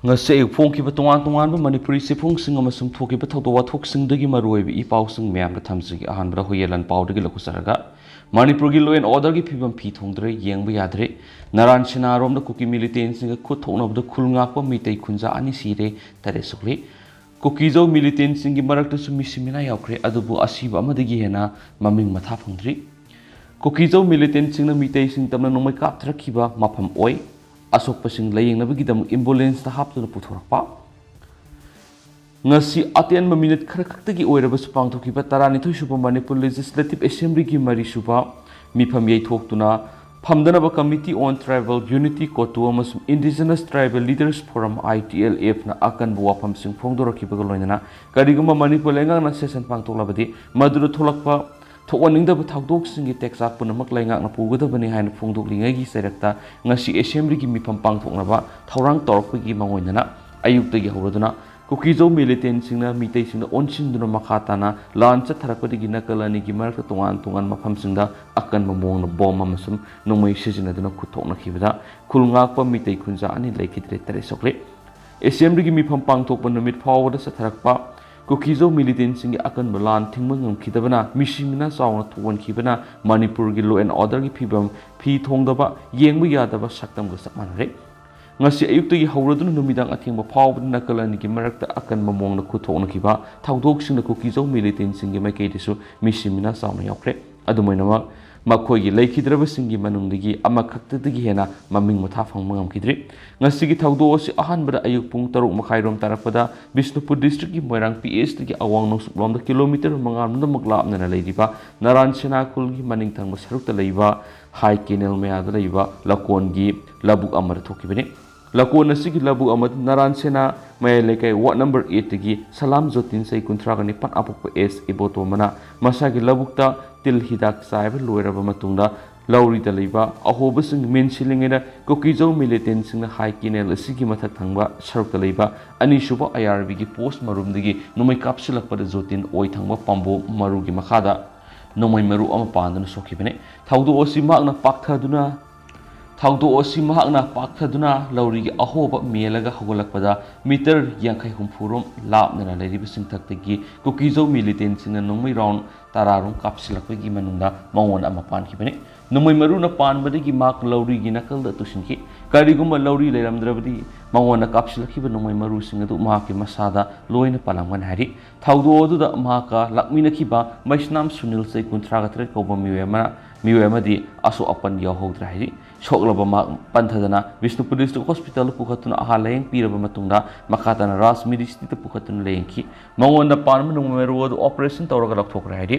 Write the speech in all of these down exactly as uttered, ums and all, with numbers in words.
ꯉꯁꯤ ꯑꯌꯨꯛ ꯐꯣꯡꯈꯤꯕ ꯇꯣꯉꯥꯟ ꯇꯣꯉꯥꯟꯕ ꯃꯅꯤꯄꯨꯔꯤ ꯆꯦꯐꯣꯡꯁꯤꯡ ꯑꯃꯁꯨꯡ ꯊꯣꯛꯈꯤꯕ ꯊꯧꯗꯣꯛ ꯋꯥꯊꯣꯛꯁꯤꯡꯗꯒꯤ ꯃꯔꯨꯑꯣꯏꯕ ꯏ ꯄꯥꯎꯁꯤꯡ ꯃꯌꯥꯝꯗ ꯊꯝꯖꯒꯦ꯫ ꯑꯍꯥꯟꯕꯗ ꯍꯨꯏꯌꯦꯟ ꯂꯥꯟꯄꯥꯎꯗꯒꯤ ꯂꯧꯈꯠꯆꯔꯒ, ꯃꯅꯤꯄꯨꯔꯒꯤ law and orderꯒꯤ ꯐꯤꯕꯝ ꯐꯤ ꯊꯣꯡꯗ꯭ꯔꯦ, ꯌꯦꯡꯕ ꯌꯥꯗ꯭ꯔꯦ꯫ ꯅꯔꯥꯟ ꯁꯦꯅꯥꯔꯣꯝꯗ ꯀꯨꯀꯤ militantꯁꯤꯡꯒ ꯈꯨꯠ ꯊꯣꯛꯅꯕꯗ ꯈꯨꯜ ꯉꯥꯛꯄ ꯃꯤꯇꯩ ꯈꯨꯟꯖꯥ ꯑꯅꯤ ꯁꯤꯔꯦ, ꯇꯔꯦꯠ ꯁꯣꯛꯂꯤ꯫ ꯀꯨꯀꯤꯖꯧ militantꯁꯤꯡꯒꯤ ꯃꯔꯛꯇꯁꯨ ꯃꯤꯁꯤ ꯃꯤꯅꯥ ꯌꯥꯎꯈ꯭ꯔꯦ, ꯑꯗꯨꯕꯨ ꯑꯁꯤꯕ ꯑꯃꯗꯒꯤ ꯍꯦꯟꯅ ꯃꯃꯤꯡ ꯃꯊꯥ ꯐꯪꯗ꯭ꯔꯤ꯫ ꯀꯨꯀꯤꯖꯧ militantꯁꯤꯡꯅ ꯃꯤꯇꯩꯁꯤꯡ ꯇꯝꯅ ꯅꯣꯡꯃꯩ ꯀꯥꯞꯊꯔꯛꯈꯤꯕ ꯃꯐꯝ ꯑꯣꯏ꯫ ꯑꯁꯣꯛꯄꯁꯤꯡ ꯂꯥꯌꯦꯡꯅꯕꯒꯤꯗꯃꯛ ambulanceꯇ ꯍꯥꯞꯇꯨꯅ ꯄꯨꯊꯣꯔꯛꯄ꯫ ꯉꯁꯤ ꯑꯇꯦꯟꯕ minute ꯈꯔ ꯈꯛꯇꯒꯤ ꯑꯣꯏꯔꯕꯁꯨ ꯄꯥꯡꯊꯣꯛꯈꯤꯕ ꯇꯔꯥꯅꯤꯊꯣꯏ ꯁꯨꯕ ꯃꯅꯤꯄꯨꯔ Legislative Assemblyꯒꯤ ꯃꯔꯤ ꯁꯨꯕ ꯃꯤꯐꯝ ꯌꯩꯊꯣꯛꯇꯨꯅ ꯐꯝꯗꯅꯕ Committee on Tribal Unity, COTU ꯑꯃꯁꯨꯡ Indigenous Tribal Leaders Forum, ITLFꯅ ꯑꯀꯟꯕ ꯋꯥꯐꯝꯁꯤꯡ ꯐꯣꯡꯗꯣꯔꯛꯈꯤꯕꯒ ꯂꯣꯏꯅꯅ, ꯀꯔꯤꯒꯨꯝꯕ ꯃꯅꯤꯄꯨꯔ ꯂꯩꯉꯥꯛꯅ session ꯄꯥꯡꯊꯣꯛꯂꯕꯗꯤ, ꯃꯗꯨꯗ ꯊꯣꯛꯂꯛꯄ ꯊꯣꯛꯍꯟꯅꯤꯡꯗꯕ ꯊꯧꯗꯣꯛꯁꯤꯡꯒꯤ ꯇꯦꯛꯆꯥꯛ ꯄꯨꯝꯅꯃꯛ ꯂꯩꯉꯥꯛꯅ ꯄꯨꯒꯗꯕꯅꯤ ꯍꯥꯏꯅ ꯐꯣꯡꯗꯣꯛꯂꯤꯉꯩꯒꯤ ꯆꯩꯔꯛꯇ ꯉꯁꯤ Assemblyꯒꯤ ꯃꯤꯐꯝ ꯄꯥꯡꯊꯣꯛꯅꯕ ꯊꯧꯔꯥꯡ ꯇꯧꯔꯛꯄꯒꯤ ꯃꯥꯡꯑꯣꯏꯅꯅ ꯑꯌꯨꯛꯇꯒꯤ ꯍꯧꯔꯗꯨꯅ ꯀꯨꯀꯤꯖꯧ militantꯁꯤꯡꯅ ꯃꯤꯇꯩꯁꯤꯡꯗ ꯑꯣꯟꯁꯤꯟꯗꯨꯅ ꯃꯈꯥ ꯇꯥꯅ ꯂꯥꯟ ꯆꯠꯊꯔꯛꯄꯗꯒꯤ ꯅꯥꯀꯜ ꯑꯅꯤꯒꯤ ꯃꯔꯛꯇ ꯇꯣꯉꯥꯟ ꯇꯣꯉꯥꯟꯕ ꯃꯐꯝꯁꯤꯡꯗ ꯑꯀꯟꯕ ꯃꯑꯣꯡꯗ bomb ꯑꯃꯁꯨꯡ ꯅꯣꯡꯃꯩ ꯁꯤꯖꯤꯟꯅꯗꯨꯅ ꯈꯨꯠ ꯊꯣꯛꯅꯈꯤꯕꯗ ꯈꯨꯜ ꯉꯥꯛꯄ ꯃꯤꯇꯩ ꯈꯨꯟꯖꯥ ꯑꯅꯤ ꯂꯩꯈꯤꯗ꯭ꯔꯦ, ꯇꯔꯦꯠ ꯁꯣꯛꯂꯦ꯫ Assemblyꯒꯤ ꯃꯤꯐꯝ ꯄꯥꯡꯊꯣꯛꯄ ꯅꯨꯃꯤꯠ ꯐꯥꯎꯕꯗ ꯆꯠꯊꯔꯛꯄ ꯀꯨꯀꯤꯖꯧ militantꯁꯤꯡꯒꯤ ꯑꯀꯟꯕ ꯂꯥꯟ ꯊꯤꯡꯕ ꯉꯝꯈꯤꯗꯕꯅ ꯃꯤꯁꯤ ꯃꯤꯅꯥ ꯆꯥꯎꯅ ꯊꯣꯛꯍꯟꯈꯤꯕꯅ ꯃꯅꯤꯄꯨꯔꯒꯤ law and orderꯒꯤ ꯐꯤꯕꯝ ꯐꯤ ꯊꯣꯡꯗꯕ, ꯌꯦꯡꯕ ꯌꯥꯗꯕ ꯁꯛꯇꯝꯒ ꯆꯞ ꯃꯥꯟꯅꯔꯦ꯫ ꯉꯁꯤ ꯑꯌꯨꯛꯇꯒꯤ ꯍꯧꯔꯗꯨꯅ ꯅꯨꯃꯤꯗꯥꯡ ꯑꯊꯦꯡꯕ ꯐꯥꯎꯕꯗ ꯅꯥꯀꯜ ꯑꯅꯤꯒꯤ ꯃꯔꯛꯇ ꯑꯀꯟꯕ ꯃꯑꯣꯡꯗ ꯈꯨꯠ ꯊꯣꯛꯅꯈꯤꯕ ꯊꯧꯗꯣꯛꯁꯤꯡꯅ ꯀꯨꯀꯤꯖꯧ militantꯁꯤꯡꯒꯤ ꯃꯥꯏꯀꯩꯗꯁꯨ ꯃꯤꯁꯤ ꯃꯤꯅꯥ ꯆꯥꯎꯅ ꯌꯥꯎꯈ꯭ꯔꯦ꯫ ꯑꯗꯨꯝ ꯑꯣꯏꯅꯃꯛ, ꯃꯈꯣꯏꯒꯤ ꯂꯩꯈꯤꯗ꯭ꯔꯕꯁꯤꯡꯒꯤ ꯃꯅꯨꯡꯗꯒꯤ ꯑꯃꯈꯛꯇꯗꯒꯤ ꯍꯦꯟꯅ ꯃꯃꯤꯡ ꯃꯊꯥ ꯐꯪꯕ ꯉꯝꯈꯤꯗ꯭ꯔꯤ꯫ ꯉꯁꯤꯒꯤ ꯊꯧꯗꯣꯛ ꯑꯁꯤ ꯑꯍꯥꯟꯕꯗ ꯑꯌꯨꯛ ꯄꯨꯡ ꯇꯔꯨꯛ ꯃꯈꯥꯏꯔꯣꯝ ꯇꯥꯔꯛꯄꯗ ꯕꯤꯁꯅꯨꯄꯨꯔ districtꯀꯤ ꯃꯣꯏꯔꯥꯡ PHꯗꯒꯤ ꯑꯋꯥꯡ ꯅꯣꯡꯆꯨꯞꯂꯣꯝꯗ kilometre ꯃꯉꯥ ꯔꯣꯝꯗꯃꯛ ꯂꯥꯞꯅꯅ ꯂꯩꯔꯤꯕ ꯅꯔꯥꯟ ꯁꯦꯅꯥ ꯈꯨꯜꯒꯤ ꯃꯅꯤꯡ ꯊꯪꯕ ꯁꯔꯨꯛꯇ ꯂꯩꯕ ꯍꯥꯏ ꯀꯦꯅꯦꯜ ꯃꯌꯥꯗ ꯂꯩꯕ ꯂꯀꯣꯟꯒꯤ ꯂꯧꯕꯨꯛ ꯑꯃꯗ ꯊꯣꯛꯈꯤꯕꯅꯤ꯫ ꯂꯀꯣꯟ ꯑꯁꯤꯒꯤ ꯂꯧꯕꯨꯛ ꯑꯃꯗ ꯅꯔꯥꯟ ꯁꯦꯅꯥ ꯃꯌꯥꯏ ꯂꯩꯀꯥꯏ ward number eightꯇꯒꯤ ꯁꯂꯥꯝ ꯖꯣꯇꯤꯟ ꯆꯍꯤ ꯀꯨꯟꯊ꯭ꯔꯥꯒ ꯅꯤꯄꯥꯟ ꯑꯄꯣꯛꯄ ꯑꯦꯁ ꯏꯕꯣꯇꯣꯝꯕꯅ ꯃꯁꯥꯒꯤ ꯂꯧꯕꯨꯛꯇ ꯇꯤꯜ ꯍꯤꯗꯥꯛ ꯆꯥꯏꯕ ꯂꯣꯏꯔꯕ ꯃꯇꯨꯡꯗ ꯂꯧꯔꯤꯗ ꯂꯩꯕ ꯑꯍꯣꯕꯁꯤꯡ ꯃꯦꯟꯁꯤꯜꯂꯤꯉꯩꯗ ꯀꯨꯀꯤꯖꯧ militantꯁꯤꯡꯅ ꯍꯥꯏ ꯀꯦꯅꯦꯜ ꯑꯁꯤꯒꯤ ꯃꯊꯛ ꯊꯪꯕ ꯁꯔꯨꯛꯇ ꯂꯩꯕ ꯑꯅꯤꯁꯨꯕ IRBꯒꯤ post ꯃꯔꯨꯝꯗꯒꯤ ꯅꯣꯡꯃꯩ ꯀꯥꯞꯁꯤꯜꯂꯛꯄꯗ ꯖꯣꯇꯤꯟ ꯑꯣꯏ ꯊꯪꯕ ꯄꯥꯝꯕꯣꯝ ꯃꯔꯨꯒꯤ ꯃꯈꯥꯗ ꯅꯣꯡꯃꯩ ꯃꯔꯨ ꯑꯃ ꯄꯥꯟꯗꯨꯅ ꯁꯣꯛꯈꯤꯕꯅꯤ꯫ ꯊꯧꯗꯣꯛ ꯑꯁꯤ ꯃꯍꯥꯛꯅ ꯄꯥꯛꯊꯗꯨꯅ ꯊꯧꯗꯣꯛ ꯑꯁꯤ ꯃꯍꯥꯛꯅ ꯄꯥꯛꯊꯗꯨꯅ ꯂꯧꯔꯤꯒꯤ ꯑꯍꯣꯕ ꯃꯦꯜꯂꯒ ꯍꯧꯒꯠꯂꯛꯄꯗ ꯃꯤꯇꯔ ꯌꯥꯡꯈꯩ ꯍꯨꯝꯐꯨ ꯔꯣꯝ ꯂꯥꯞꯅ ꯂꯩꯔꯤꯕ ꯆꯤꯡꯊꯛꯇꯒꯤ ꯀꯨꯀꯤꯖꯧ ꯃꯤꯂꯤꯇꯦꯟꯁꯤꯡꯅ ꯅꯣꯡꯃꯩ ꯔꯥꯎꯟ ꯇꯔꯥ ꯔꯣꯝ ꯀꯥꯞꯁꯤꯜꯂꯛꯄꯒꯤ ꯃꯅꯨꯡꯗ ꯃꯉꯣꯟꯗ ꯑꯃ ꯄꯥꯟꯈꯤꯕꯅꯤ꯫ ꯅꯣꯡꯃꯩ ꯃꯔꯨꯅ ꯄꯥꯟꯕꯗꯒꯤ ꯃꯍꯥꯛ ꯂꯧꯔꯤꯒꯤ ꯅꯥꯀꯜꯗ ꯇꯨꯁꯤꯟꯈꯤ꯫ ꯀꯔꯤꯒꯨꯝꯕ ꯂꯧꯔꯤ ꯂꯩꯔꯝꯗ꯭ꯔꯕꯗꯤ ꯃꯉꯣꯟꯗ ꯀꯥꯞꯁꯤꯜꯂꯛꯈꯤꯕ ꯅꯣꯡꯃꯩ ꯃꯔꯨꯁꯤꯡ ꯑꯗꯨ ꯃꯍꯥꯛꯀꯤ ꯃꯁꯥꯗ ꯂꯣꯏꯅ ꯄꯥꯜꯂꯝꯒꯅꯤ ꯍꯥꯏꯔꯤ꯫ ꯊꯧꯗꯣꯛ ꯑꯗꯨꯗ ꯃꯍꯥꯛꯀ ꯂꯥꯛꯃꯤꯟꯅꯈꯤꯕ ꯃꯩꯁꯅꯥꯝ ꯁꯨꯅꯤꯜ, ꯆꯍꯤ ꯀꯨꯟꯊ꯭ꯔꯥꯒ ꯇꯔꯦꯠ ꯀꯧꯕ ꯃꯤꯑꯣꯏ ꯑꯃꯅ, ꯃꯤꯑꯣꯏ ꯑꯃꯗꯤ ꯑꯁꯣꯛ ꯑꯄꯟ ꯌꯥꯎꯍꯧꯗ꯭ꯔꯦ ꯍꯥꯏꯔꯤ꯫ ꯁꯣꯛꯂꯕ ꯃꯍꯥꯛ ꯄꯟꯊꯗꯅ ꯕꯤꯁꯅꯨꯄꯨꯔ ꯗꯤꯁꯇ꯭ꯔꯤꯛ ꯍꯣꯁꯄꯤꯇꯥꯜꯗ ꯄꯨꯈꯠꯇꯨꯅ ꯑꯍꯥꯟ ꯂꯥꯌꯦꯡ ꯄꯤꯔꯕ ꯃꯇꯨꯡꯗ ꯃꯈꯥ ꯇꯥꯅ ꯔꯥꯖ ꯃꯤꯗꯤꯁꯤꯇꯤꯗ ꯄꯨꯈꯠꯇꯨꯅ ꯂꯥꯌꯦꯡꯈꯤ꯫ ꯃꯉꯣꯟꯗ ꯄꯥꯟꯕ ꯅꯣꯡꯃꯩ ꯃꯔꯨ ꯑꯗꯨ ꯑꯣꯄꯔꯦꯁꯟ ꯇꯧꯔꯒ ꯂꯧꯊꯣꯛꯈ꯭ꯔꯦ ꯍꯥꯏꯔꯤ꯫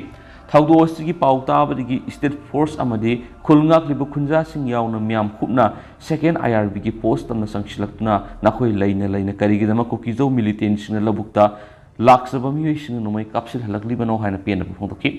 ꯊꯧꯗꯣꯛ ꯑꯁꯤꯒꯤ ꯄꯥꯎ ꯇꯥꯕꯗꯒꯤ ꯁ꯭ꯇꯦꯠ ꯐꯣꯔꯁ ꯑꯃꯗꯤ ꯈꯨꯜ ꯉꯥꯛꯂꯤꯕ ꯈꯨꯟꯖꯥꯁꯤꯡ ꯌꯥꯎꯅ ꯃꯤꯌꯥꯝ ꯀꯨꯞꯅ ꯁꯦꯀꯦꯟ ꯑꯥꯏ ꯑꯥꯔ ꯕꯤꯒꯤ ꯄꯣꯁ ꯇꯝꯅ ꯆꯪꯁꯤꯜꯂꯛꯇꯨꯅ ꯅꯈꯣꯏ ꯂꯩꯅ ꯂꯩꯅ ꯀꯔꯤꯒꯤꯗꯃꯛ ꯀꯨꯀꯤꯖꯧ ꯃꯤꯂꯤꯇꯦꯟꯁꯤꯡꯅ ꯂꯧꯕꯨꯛꯇ ꯂꯥꯛꯆꯕ ꯃꯤꯑꯣꯏꯁꯤꯡꯅ ꯅꯣꯡꯃꯩ ꯀꯥꯞꯁꯤꯜꯍꯜꯂꯛꯂꯤꯕꯅꯣ ꯍꯥꯏꯅ ꯄꯦꯟꯗꯕ ꯐꯣꯡꯗꯣꯛꯈꯤ꯫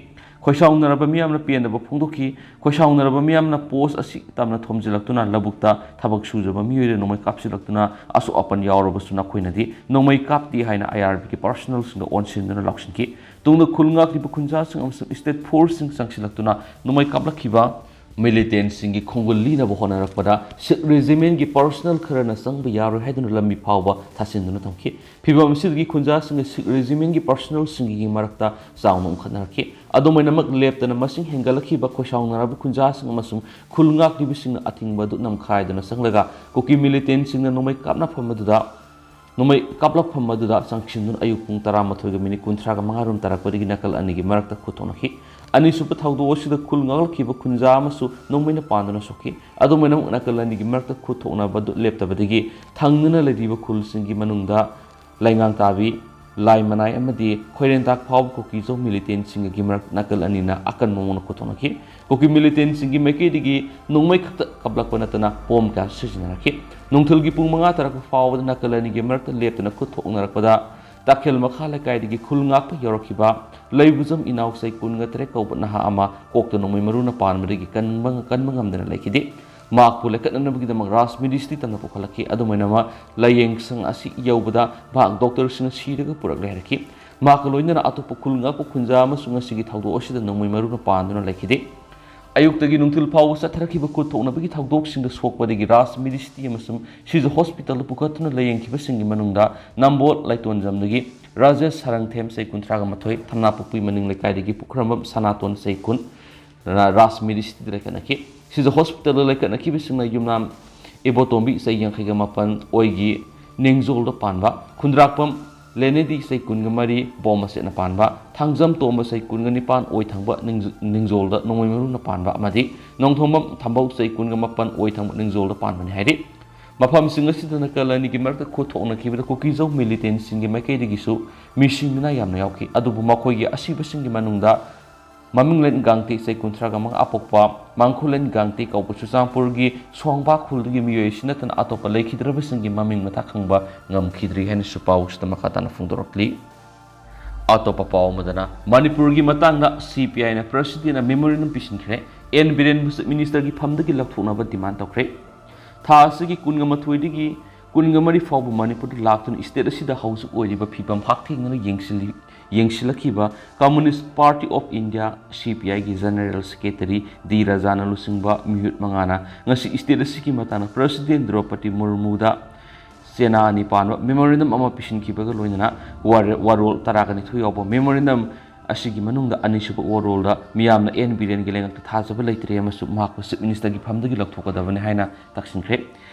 ꯈꯣꯏꯁꯥꯎꯅꯔꯕ ꯃꯤꯌꯥꯝꯅ ꯄꯦꯟꯗꯕ ꯐꯣꯡꯗꯣꯛꯈꯤ꯫ ꯈꯣꯏꯁꯥꯎꯅꯔꯕ ꯃꯤꯌꯥꯝꯅ ꯄꯣꯁ ꯑꯁꯤ ꯇꯝꯅ ꯊꯣꯝꯖꯤꯜꯂꯛꯇꯨꯅ ꯂꯧꯕꯨꯛꯇ ꯊꯕꯛ ꯁꯨꯖꯕ ꯃꯤꯑꯣꯏꯗ ꯅꯣꯡꯃꯩ ꯀꯥꯞꯁꯤꯜꯂꯛꯇꯨꯅ ꯑꯁꯣꯛ ꯑꯄꯟ ꯌꯥꯎꯔꯕꯁꯨ ꯅꯈꯣꯏꯅꯗꯤ ꯅꯣꯡꯃꯩ ꯀꯥꯞꯇꯦ ꯍꯥꯏꯅ ꯑꯥꯏ ꯑꯥꯔ ꯕꯤꯒꯤ ꯄꯥꯔꯁꯣꯅꯦꯜꯁꯤꯡꯗ ꯑꯣꯟꯁꯤꯟꯗꯨꯅ ꯂꯥꯎꯁꯤꯟꯈꯤ꯫ ꯇꯨꯡꯗ ꯈꯨꯜ ꯉꯥꯛꯂꯤꯕ ꯈꯨꯟꯖꯥꯁꯤꯡ ꯑꯃꯁꯨꯡ ꯁ꯭ꯇꯦꯠ ꯐꯣꯔꯁꯁꯤꯡ ꯆꯪꯁꯤꯜꯂꯛꯇꯨꯅ ꯅꯣꯡꯃꯩ ꯀꯥꯞꯂꯛꯈꯤꯕ ꯃꯤꯂꯤꯇꯦꯟꯁꯤꯡꯒꯤ ꯈꯣꯡꯒꯨꯜ ꯂꯤꯅꯕ ꯍꯣꯠꯅꯔꯛꯄꯗ ꯁꯤꯈ ꯔꯦꯖꯤꯃꯦꯟꯒꯤ ꯄꯥꯔꯁꯣꯅꯦꯜ ꯈꯔꯅ ꯆꯪꯕ ꯌꯥꯔꯣꯏ ꯍꯥꯏꯗꯨꯅ ꯂꯝꯕꯤ ꯐꯥꯎꯕ ꯊꯥꯁꯤꯟꯗꯨꯅ ꯊꯝꯈꯤ꯫ ꯐꯤꯚꯝ ꯑꯁꯤꯗꯒꯤ ꯈꯨꯟꯖꯥꯁꯤꯡꯒ ꯁꯤꯈ ꯔꯦꯖꯤꯃꯦꯟꯒꯤ ꯄꯥꯔꯁꯣꯅꯦꯜꯁꯤꯡꯒꯤ ꯃꯔꯛꯇ ꯆꯥꯎꯅ ꯎꯪꯈꯠꯅꯔꯛꯈꯤ꯫ ꯑꯗꯨꯃꯥꯏꯅꯃꯛ ꯂꯦꯞꯇꯅ ꯃꯁꯤꯡ ꯍꯦꯟꯒꯠꯂꯛꯈꯤꯕ ꯈꯣꯏꯁꯥꯎꯅꯔꯕ ꯈꯨꯟꯖꯥꯁꯤꯡ ꯑꯃꯁꯨꯡ ꯈꯨꯜ ꯉꯥꯛꯂꯤꯕꯁꯤꯡꯅ ꯑꯊꯤꯡꯕ ꯑꯗꯨ ꯅꯝꯈꯥꯏꯗꯨꯅ ꯆꯪꯂꯒ ꯀꯨꯀꯤ ꯃꯤꯂꯤꯇꯦꯟꯁꯤꯡꯅ ꯅꯣꯡꯃꯩ ꯀꯥꯞꯅꯐꯝ ꯑꯗꯨꯗ ꯅꯣꯡꯃꯩ ꯀꯥꯞꯂꯛꯐꯝ ꯑꯗꯨꯗ ꯆꯪꯁꯤꯟꯗꯨꯅ ꯑꯌꯨꯛ ꯄꯨꯡ ꯇꯔꯥꯃꯥꯊꯣꯏꯒ ꯃꯤꯅꯤꯠ ꯀꯨꯟꯊ꯭ꯔꯥꯒ ꯃꯉꯥ ꯔꯣꯝ ꯇꯥꯔꯛꯄꯗꯒꯤ ꯅꯥꯀꯜ ꯑꯅꯤꯒꯤ ꯃꯔꯛꯇ ꯈꯨꯠ ꯊꯣꯛꯅꯈꯤ꯫ ꯑꯅꯤꯁꯨꯕ ꯊꯧꯗꯣꯛ ꯑꯁꯤꯗ ꯈꯨꯜ ꯉꯥꯛꯂꯛꯈꯤꯕ ꯈꯨꯟꯖꯥ ꯑꯃꯁꯨ ꯅꯣꯡꯃꯩꯅ ꯄꯥꯟꯗꯨꯅ ꯁꯣꯛꯈꯤ꯫ ꯑꯗꯨꯃꯥꯏꯅꯃꯛ ꯅꯥꯀꯜ ꯑꯅꯤꯒꯤ ꯃꯔꯛꯇ ꯈꯨꯠ ꯊꯣꯛꯅꯕ ꯑꯗꯨ ꯂꯦꯞꯇꯕꯗꯒꯤ ꯊꯪꯅꯅ ꯂꯩꯔꯤꯕ ꯈꯨꯜꯁꯤꯡꯒꯤ ꯃꯅꯨꯡꯗ ꯂꯩꯉꯥꯡ ꯇꯥꯕꯤ, ꯂꯥꯏ ꯃꯅꯥꯏ ꯑꯃꯗꯤ ꯈꯣꯏꯔꯦꯟꯇꯥꯛ ꯐꯥꯎꯕ ꯀꯨꯀꯤꯖꯧ ꯃꯤꯂꯤꯇꯦꯟꯁꯤꯡꯒꯤ ꯃꯔꯛ ꯅꯥꯀꯜ ꯑꯅꯤꯅ ꯑꯀꯟꯕ ꯃꯑꯣꯡꯗ ꯈꯨꯠ ꯊꯣꯛꯅꯈꯤ꯫ ꯀꯨꯀꯤ ꯃꯤꯂꯤꯇꯦꯟꯁꯤꯡꯒꯤ ꯃꯥꯏꯀꯩꯗꯒꯤ ꯅꯣꯡꯃꯩ ꯈꯛꯇ ꯀꯥꯞꯂꯛꯄ ꯅꯠꯇꯅ ꯕꯣꯝ ꯀꯌꯥ ꯁꯤꯖꯤꯟꯅꯔꯛꯈꯤ꯫ ꯅꯨꯡꯊꯤꯜꯒꯤ ꯄꯨꯡ ꯃꯉꯥ ꯇꯥꯔꯛꯄ ꯐꯥꯎꯕꯗ ꯅꯥꯀꯜ ꯑꯅꯤꯒꯤ ꯃꯔꯛꯇ ꯂꯦꯞꯇꯅ ꯈꯨꯠ ꯊꯣꯛꯅꯔꯛꯄꯗ ꯇꯥꯈꯦꯜ ꯃꯈꯥ ꯂꯩꯀꯥꯏꯗꯒꯤ ꯈꯨꯜ ꯉꯥꯛꯄ ꯌꯧꯔꯛꯈꯤꯕ ꯂꯩꯕꯨꯖꯝ ꯏꯅꯥꯎ ꯆꯍꯤ ꯀꯨꯟꯒ ꯇꯔꯦꯠ ꯀꯧꯕ ꯅꯍꯥ ꯑꯃ ꯀꯣꯛꯇ ꯅꯣꯡꯃꯩ ꯃꯔꯨꯅ ꯄꯥꯟꯕꯗꯒꯤ ꯀꯟꯕ, ꯀꯟꯕ ꯉꯝꯗꯅ ꯂꯩꯈꯤꯗꯦ꯫ ꯃꯍꯥꯛꯄꯨ ꯂꯩꯈꯠꯅꯅꯕꯒꯤꯗꯃꯛ ꯔꯥꯖ ꯃꯤꯗꯤꯁꯤꯇꯤ ꯇꯝꯅ ꯄꯨꯈꯠꯂꯛꯈꯤ꯫ ꯑꯗꯨꯃꯥꯏꯅꯃꯛ ꯂꯥꯏꯌꯦꯡ ꯁꯪ ꯑꯁꯤ ꯌꯧꯕꯗ ꯃꯍꯥꯛ ꯗꯣꯛꯇꯔꯁꯤꯡꯅ ꯁꯤꯔꯒ ꯄꯨꯔꯛꯂꯦ ꯍꯥꯏꯔꯛꯈꯤ꯫ ꯃꯍꯥꯛꯀ ꯂꯣꯏꯅꯅ ꯑꯇꯣꯞꯄ ꯈꯨꯜ ꯉꯥꯛꯄ ꯈꯨꯟꯖꯥ ꯑꯃꯁꯨ ꯉꯁꯤꯒꯤ ꯊꯧꯗꯣꯛ ꯑꯁꯤꯗ ꯅꯣꯡꯃꯩ ꯃꯔꯨꯅ ꯄꯥꯟꯗꯨꯅ ꯂꯩꯈꯤꯗꯦ꯫ ꯑꯌꯨꯛꯇꯒꯤ ꯅꯨꯡꯊꯤꯜ ꯐꯥꯎꯕ ꯆꯠꯊꯔꯛꯈꯤꯕ ꯈꯨꯠ ꯊꯣꯛꯅꯕꯒꯤ ꯊꯧꯗꯣꯛꯁꯤꯡꯗ ꯁꯣꯛꯄꯗꯒꯤ ꯔꯥꯖ ꯃꯤꯗꯤꯁꯤꯇꯤ ꯑꯃꯁꯨꯡ ꯁꯤꯖ ꯍꯣꯁꯄꯤꯇꯥꯜꯗ ꯄꯨꯈꯠꯇꯨꯅ ꯂꯥꯌꯦꯡꯈꯤꯕꯁꯤꯡꯒꯤ ꯃꯅꯨꯡꯗ ꯅꯝꯕꯣꯜ ꯂꯥꯏꯇꯣꯟꯖꯝꯗꯒꯤ ꯔꯥꯖꯦꯁ ꯁꯔꯪꯊꯦꯝ, ꯆꯍꯤ ꯀꯨꯟꯊ꯭ꯔꯥꯒ ꯃꯥꯊꯣꯏ, ꯊꯝꯅꯥꯄꯣꯛꯄꯤ ꯃꯅꯤꯡ ꯂꯩꯀꯥꯏꯗꯒꯤ ꯄꯨꯈ꯭ꯔꯝꯕꯝ ꯁꯅꯥꯇꯣꯟ, ꯆꯍꯤ ꯀꯨꯟ, ꯔꯥꯖ ꯃꯤꯗꯤꯁꯤꯇꯤꯗ ꯂꯩꯈꯠꯅꯈꯤ꯫ ꯁꯤꯖ ꯍꯣꯁꯄꯤꯇꯥꯜꯗ ꯂꯩꯈꯠꯅꯈꯤꯕꯁꯤꯡꯅ ꯌꯨꯝꯅꯥꯝ ꯏꯕꯣꯇꯣꯝꯕꯤ, ꯆꯍꯤ ꯌꯥꯡꯈꯩꯒ ꯃꯥꯄꯟ, ꯑꯣꯏꯒꯤ ꯅꯤꯡꯖꯣꯜꯗ ꯄꯥꯟꯕ, ꯈꯨꯟꯗ꯭ꯔꯥꯛꯄꯝ ꯂꯦꯅꯦꯗꯤ, ꯆꯍꯤ ꯀꯨꯟꯒ ꯃꯔꯤ, ꯕꯣꯝ ꯃꯆꯦꯠꯅ ꯄꯥꯟꯕ, ꯊꯥꯡꯖꯝ ꯇꯣꯝꯕ, ꯆꯍꯤ ꯀꯨꯟꯒ ꯅꯤꯄꯥꯟ, ꯑꯣꯏ ꯊꯪꯕ ꯅꯤꯡꯖ-, ꯅꯤꯡꯖꯣꯜꯗ ꯅꯣꯡꯃꯩ ꯃꯔꯨꯅ ꯄꯥꯟꯕ ꯑꯃꯗꯤ ꯅꯣꯡꯊꯣꯝꯕꯝ ꯊꯝꯕꯧ, ꯆꯍꯤ ꯀꯨꯟꯒ ꯃꯥꯄꯟ, ꯑꯣꯏ ꯊꯪꯕ ꯅꯤꯡꯖꯣꯜꯗ ꯄꯥꯟꯕꯅꯤ ꯍꯥꯏꯔꯤ꯫ ꯃꯐꯝꯁꯤꯡ ꯑꯁꯤꯗ ꯅꯥꯀꯜ ꯑꯅꯤꯒꯤ ꯃꯔꯛꯇ ꯈꯨꯠ ꯊꯣꯛꯅꯈꯤꯕꯗ ꯀꯨꯀꯤꯖꯧ ꯃꯤꯂꯤꯇꯦꯟꯁꯤꯡꯒꯤ ꯃꯥꯏꯀꯩꯗꯒꯤꯁꯨ ꯃꯤꯁꯤꯡ ꯃꯤꯅꯥ ꯌꯥꯝꯅ ꯌꯥꯎꯈꯤ꯫ ꯑꯗꯨꯕꯨ ꯃꯈꯣꯏꯒꯤ ꯑꯁꯤꯕꯁꯤꯡꯒꯤ ꯃꯅꯨꯡꯗ ꯃꯃꯤꯡꯂꯦꯟ ꯒꯥꯡꯇꯤ, ꯆꯍꯤ ꯀꯨꯟꯊ꯭ꯔꯥꯒ ꯃꯉꯥ, ꯑꯄꯣꯛꯄ ꯃꯥꯡꯈꯨꯂꯦꯟ ꯒꯥꯡꯇꯤ ꯀꯧꯕ ꯆꯨꯔꯆꯥꯟꯄꯨꯔꯒꯤ ꯁꯣꯡꯕꯥ ꯈꯨꯜꯗꯒꯤ ꯃꯤꯑꯣꯏ ꯑꯁꯤ ꯅꯠꯇꯅ ꯑꯇꯣꯞꯄ ꯂꯩꯈꯤꯗ꯭ꯔꯕꯁꯤꯡꯒꯤ ꯃꯃꯤꯡ ꯃꯊꯥ ꯈꯪꯕ ꯉꯝꯈꯤꯗ꯭ꯔꯤ ꯍꯥꯏꯅꯁꯨ ꯄꯥꯎꯁꯤꯗ ꯃꯈꯥ ꯇꯥꯅ ꯐꯣꯡꯗꯣꯔꯛꯂꯤ꯫ ꯑꯇꯣꯞꯄ ꯄꯥꯎ ꯑꯃꯗꯅ ꯃꯅꯤꯄꯨꯔꯒꯤ ꯃꯇꯥꯡꯗ ꯁꯤ ꯄꯤ ꯑꯥꯏꯅ ꯄ꯭ꯔꯁꯤꯗꯦꯟꯗ ꯃꯦꯃꯣꯔꯦꯟꯗꯝ ꯄꯤꯁꯤꯟꯈ꯭ꯔꯦ꯫ ꯑꯦꯟ ꯕꯤꯔꯦꯟꯕꯨ ꯆꯤꯐ ꯃꯤꯅꯤꯁꯇꯔꯒꯤ ꯐꯝꯗꯒꯤ ꯂꯧꯊꯣꯛꯅꯕ ꯗꯤꯃꯥꯟ ꯇꯧꯈ꯭ꯔꯦ꯫ ꯊꯥ ꯑꯁꯤꯒꯤ ꯀꯨꯟꯒ ꯃꯥꯊꯣꯏꯗꯒꯤ ꯀꯨꯟꯒ ꯃꯔꯤ ꯐꯥꯎꯕ ꯃꯅꯤꯄꯨꯔꯗ ꯂꯥꯛꯇꯨꯅ ꯁ꯭ꯇꯦꯠ ꯑꯁꯤꯗ ꯍꯧꯖꯤꯛ ꯑꯣꯏꯔꯤꯕ ꯐꯤꯕꯝ ꯍꯛꯊꯦꯡꯅꯅ ꯌꯦꯡꯁꯤꯜꯂꯤ-, ꯌꯦꯡꯁꯤꯜꯂꯛꯈꯤꯕ ꯀꯝꯃꯨꯅꯤꯁ ꯄꯥꯔꯇꯤ ꯑꯣꯐ ꯏꯟꯗꯤꯌꯥ, ꯁꯤ ꯄꯤ ꯑꯥꯏꯒꯤ ꯖꯦꯅꯔꯦꯜ ꯁꯦꯀ꯭ꯔꯦꯇꯔꯤ ꯗꯤ ꯔꯥꯖꯥꯅ ꯂꯨꯆꯤꯡꯕ ꯃꯤꯍꯨꯠ ꯃꯉꯥꯅ ꯉꯁꯤ ꯁ꯭ꯇꯦꯠ ꯑꯁꯤꯒꯤ ꯃꯇꯥꯡꯗ ꯄ꯭ꯔꯁꯤꯗꯦꯟ ꯗ꯭ꯔꯧꯄꯗꯤ ꯃꯨꯔꯃꯨꯗ ꯆꯦꯅꯥ ꯑꯅꯤ ꯄꯥꯟꯕ ꯃꯦꯃꯣꯔꯦꯟꯗꯝ ꯑꯃ ꯄꯤꯁꯤꯟꯈꯤꯕꯒ ꯂꯣꯏꯅꯅ ꯋꯥꯔ-, ꯋꯥꯔꯣꯜ ꯇꯔꯥꯒ ꯅꯤꯊꯣꯏ ꯌꯥꯎꯕ ꯃꯦꯃꯣꯔꯦꯟꯗꯝ ꯑꯁꯤꯒꯤ ꯃꯅꯨꯡꯗ ꯑꯅꯤꯁꯨꯕ ꯋꯥꯔꯣꯜꯗ ꯃꯤꯌꯥꯝꯅ ꯑꯦꯟ ꯕꯤꯔꯦꯟꯒꯤ ꯂꯩꯉꯥꯛꯇ ꯊꯥꯖꯕ ꯂꯩꯇ꯭ꯔꯦ ꯑꯃꯁꯨꯡ ꯃꯍꯥꯛꯄꯨ ꯆꯤꯐ ꯃꯤꯅꯤꯁꯇꯔꯒꯤ ꯐꯝꯗꯒꯤ ꯂꯧꯊꯣꯛꯀꯗꯕꯅꯤ ꯍꯥꯏꯅ ꯇꯛꯁꯤꯟꯈ꯭ꯔꯦ꯫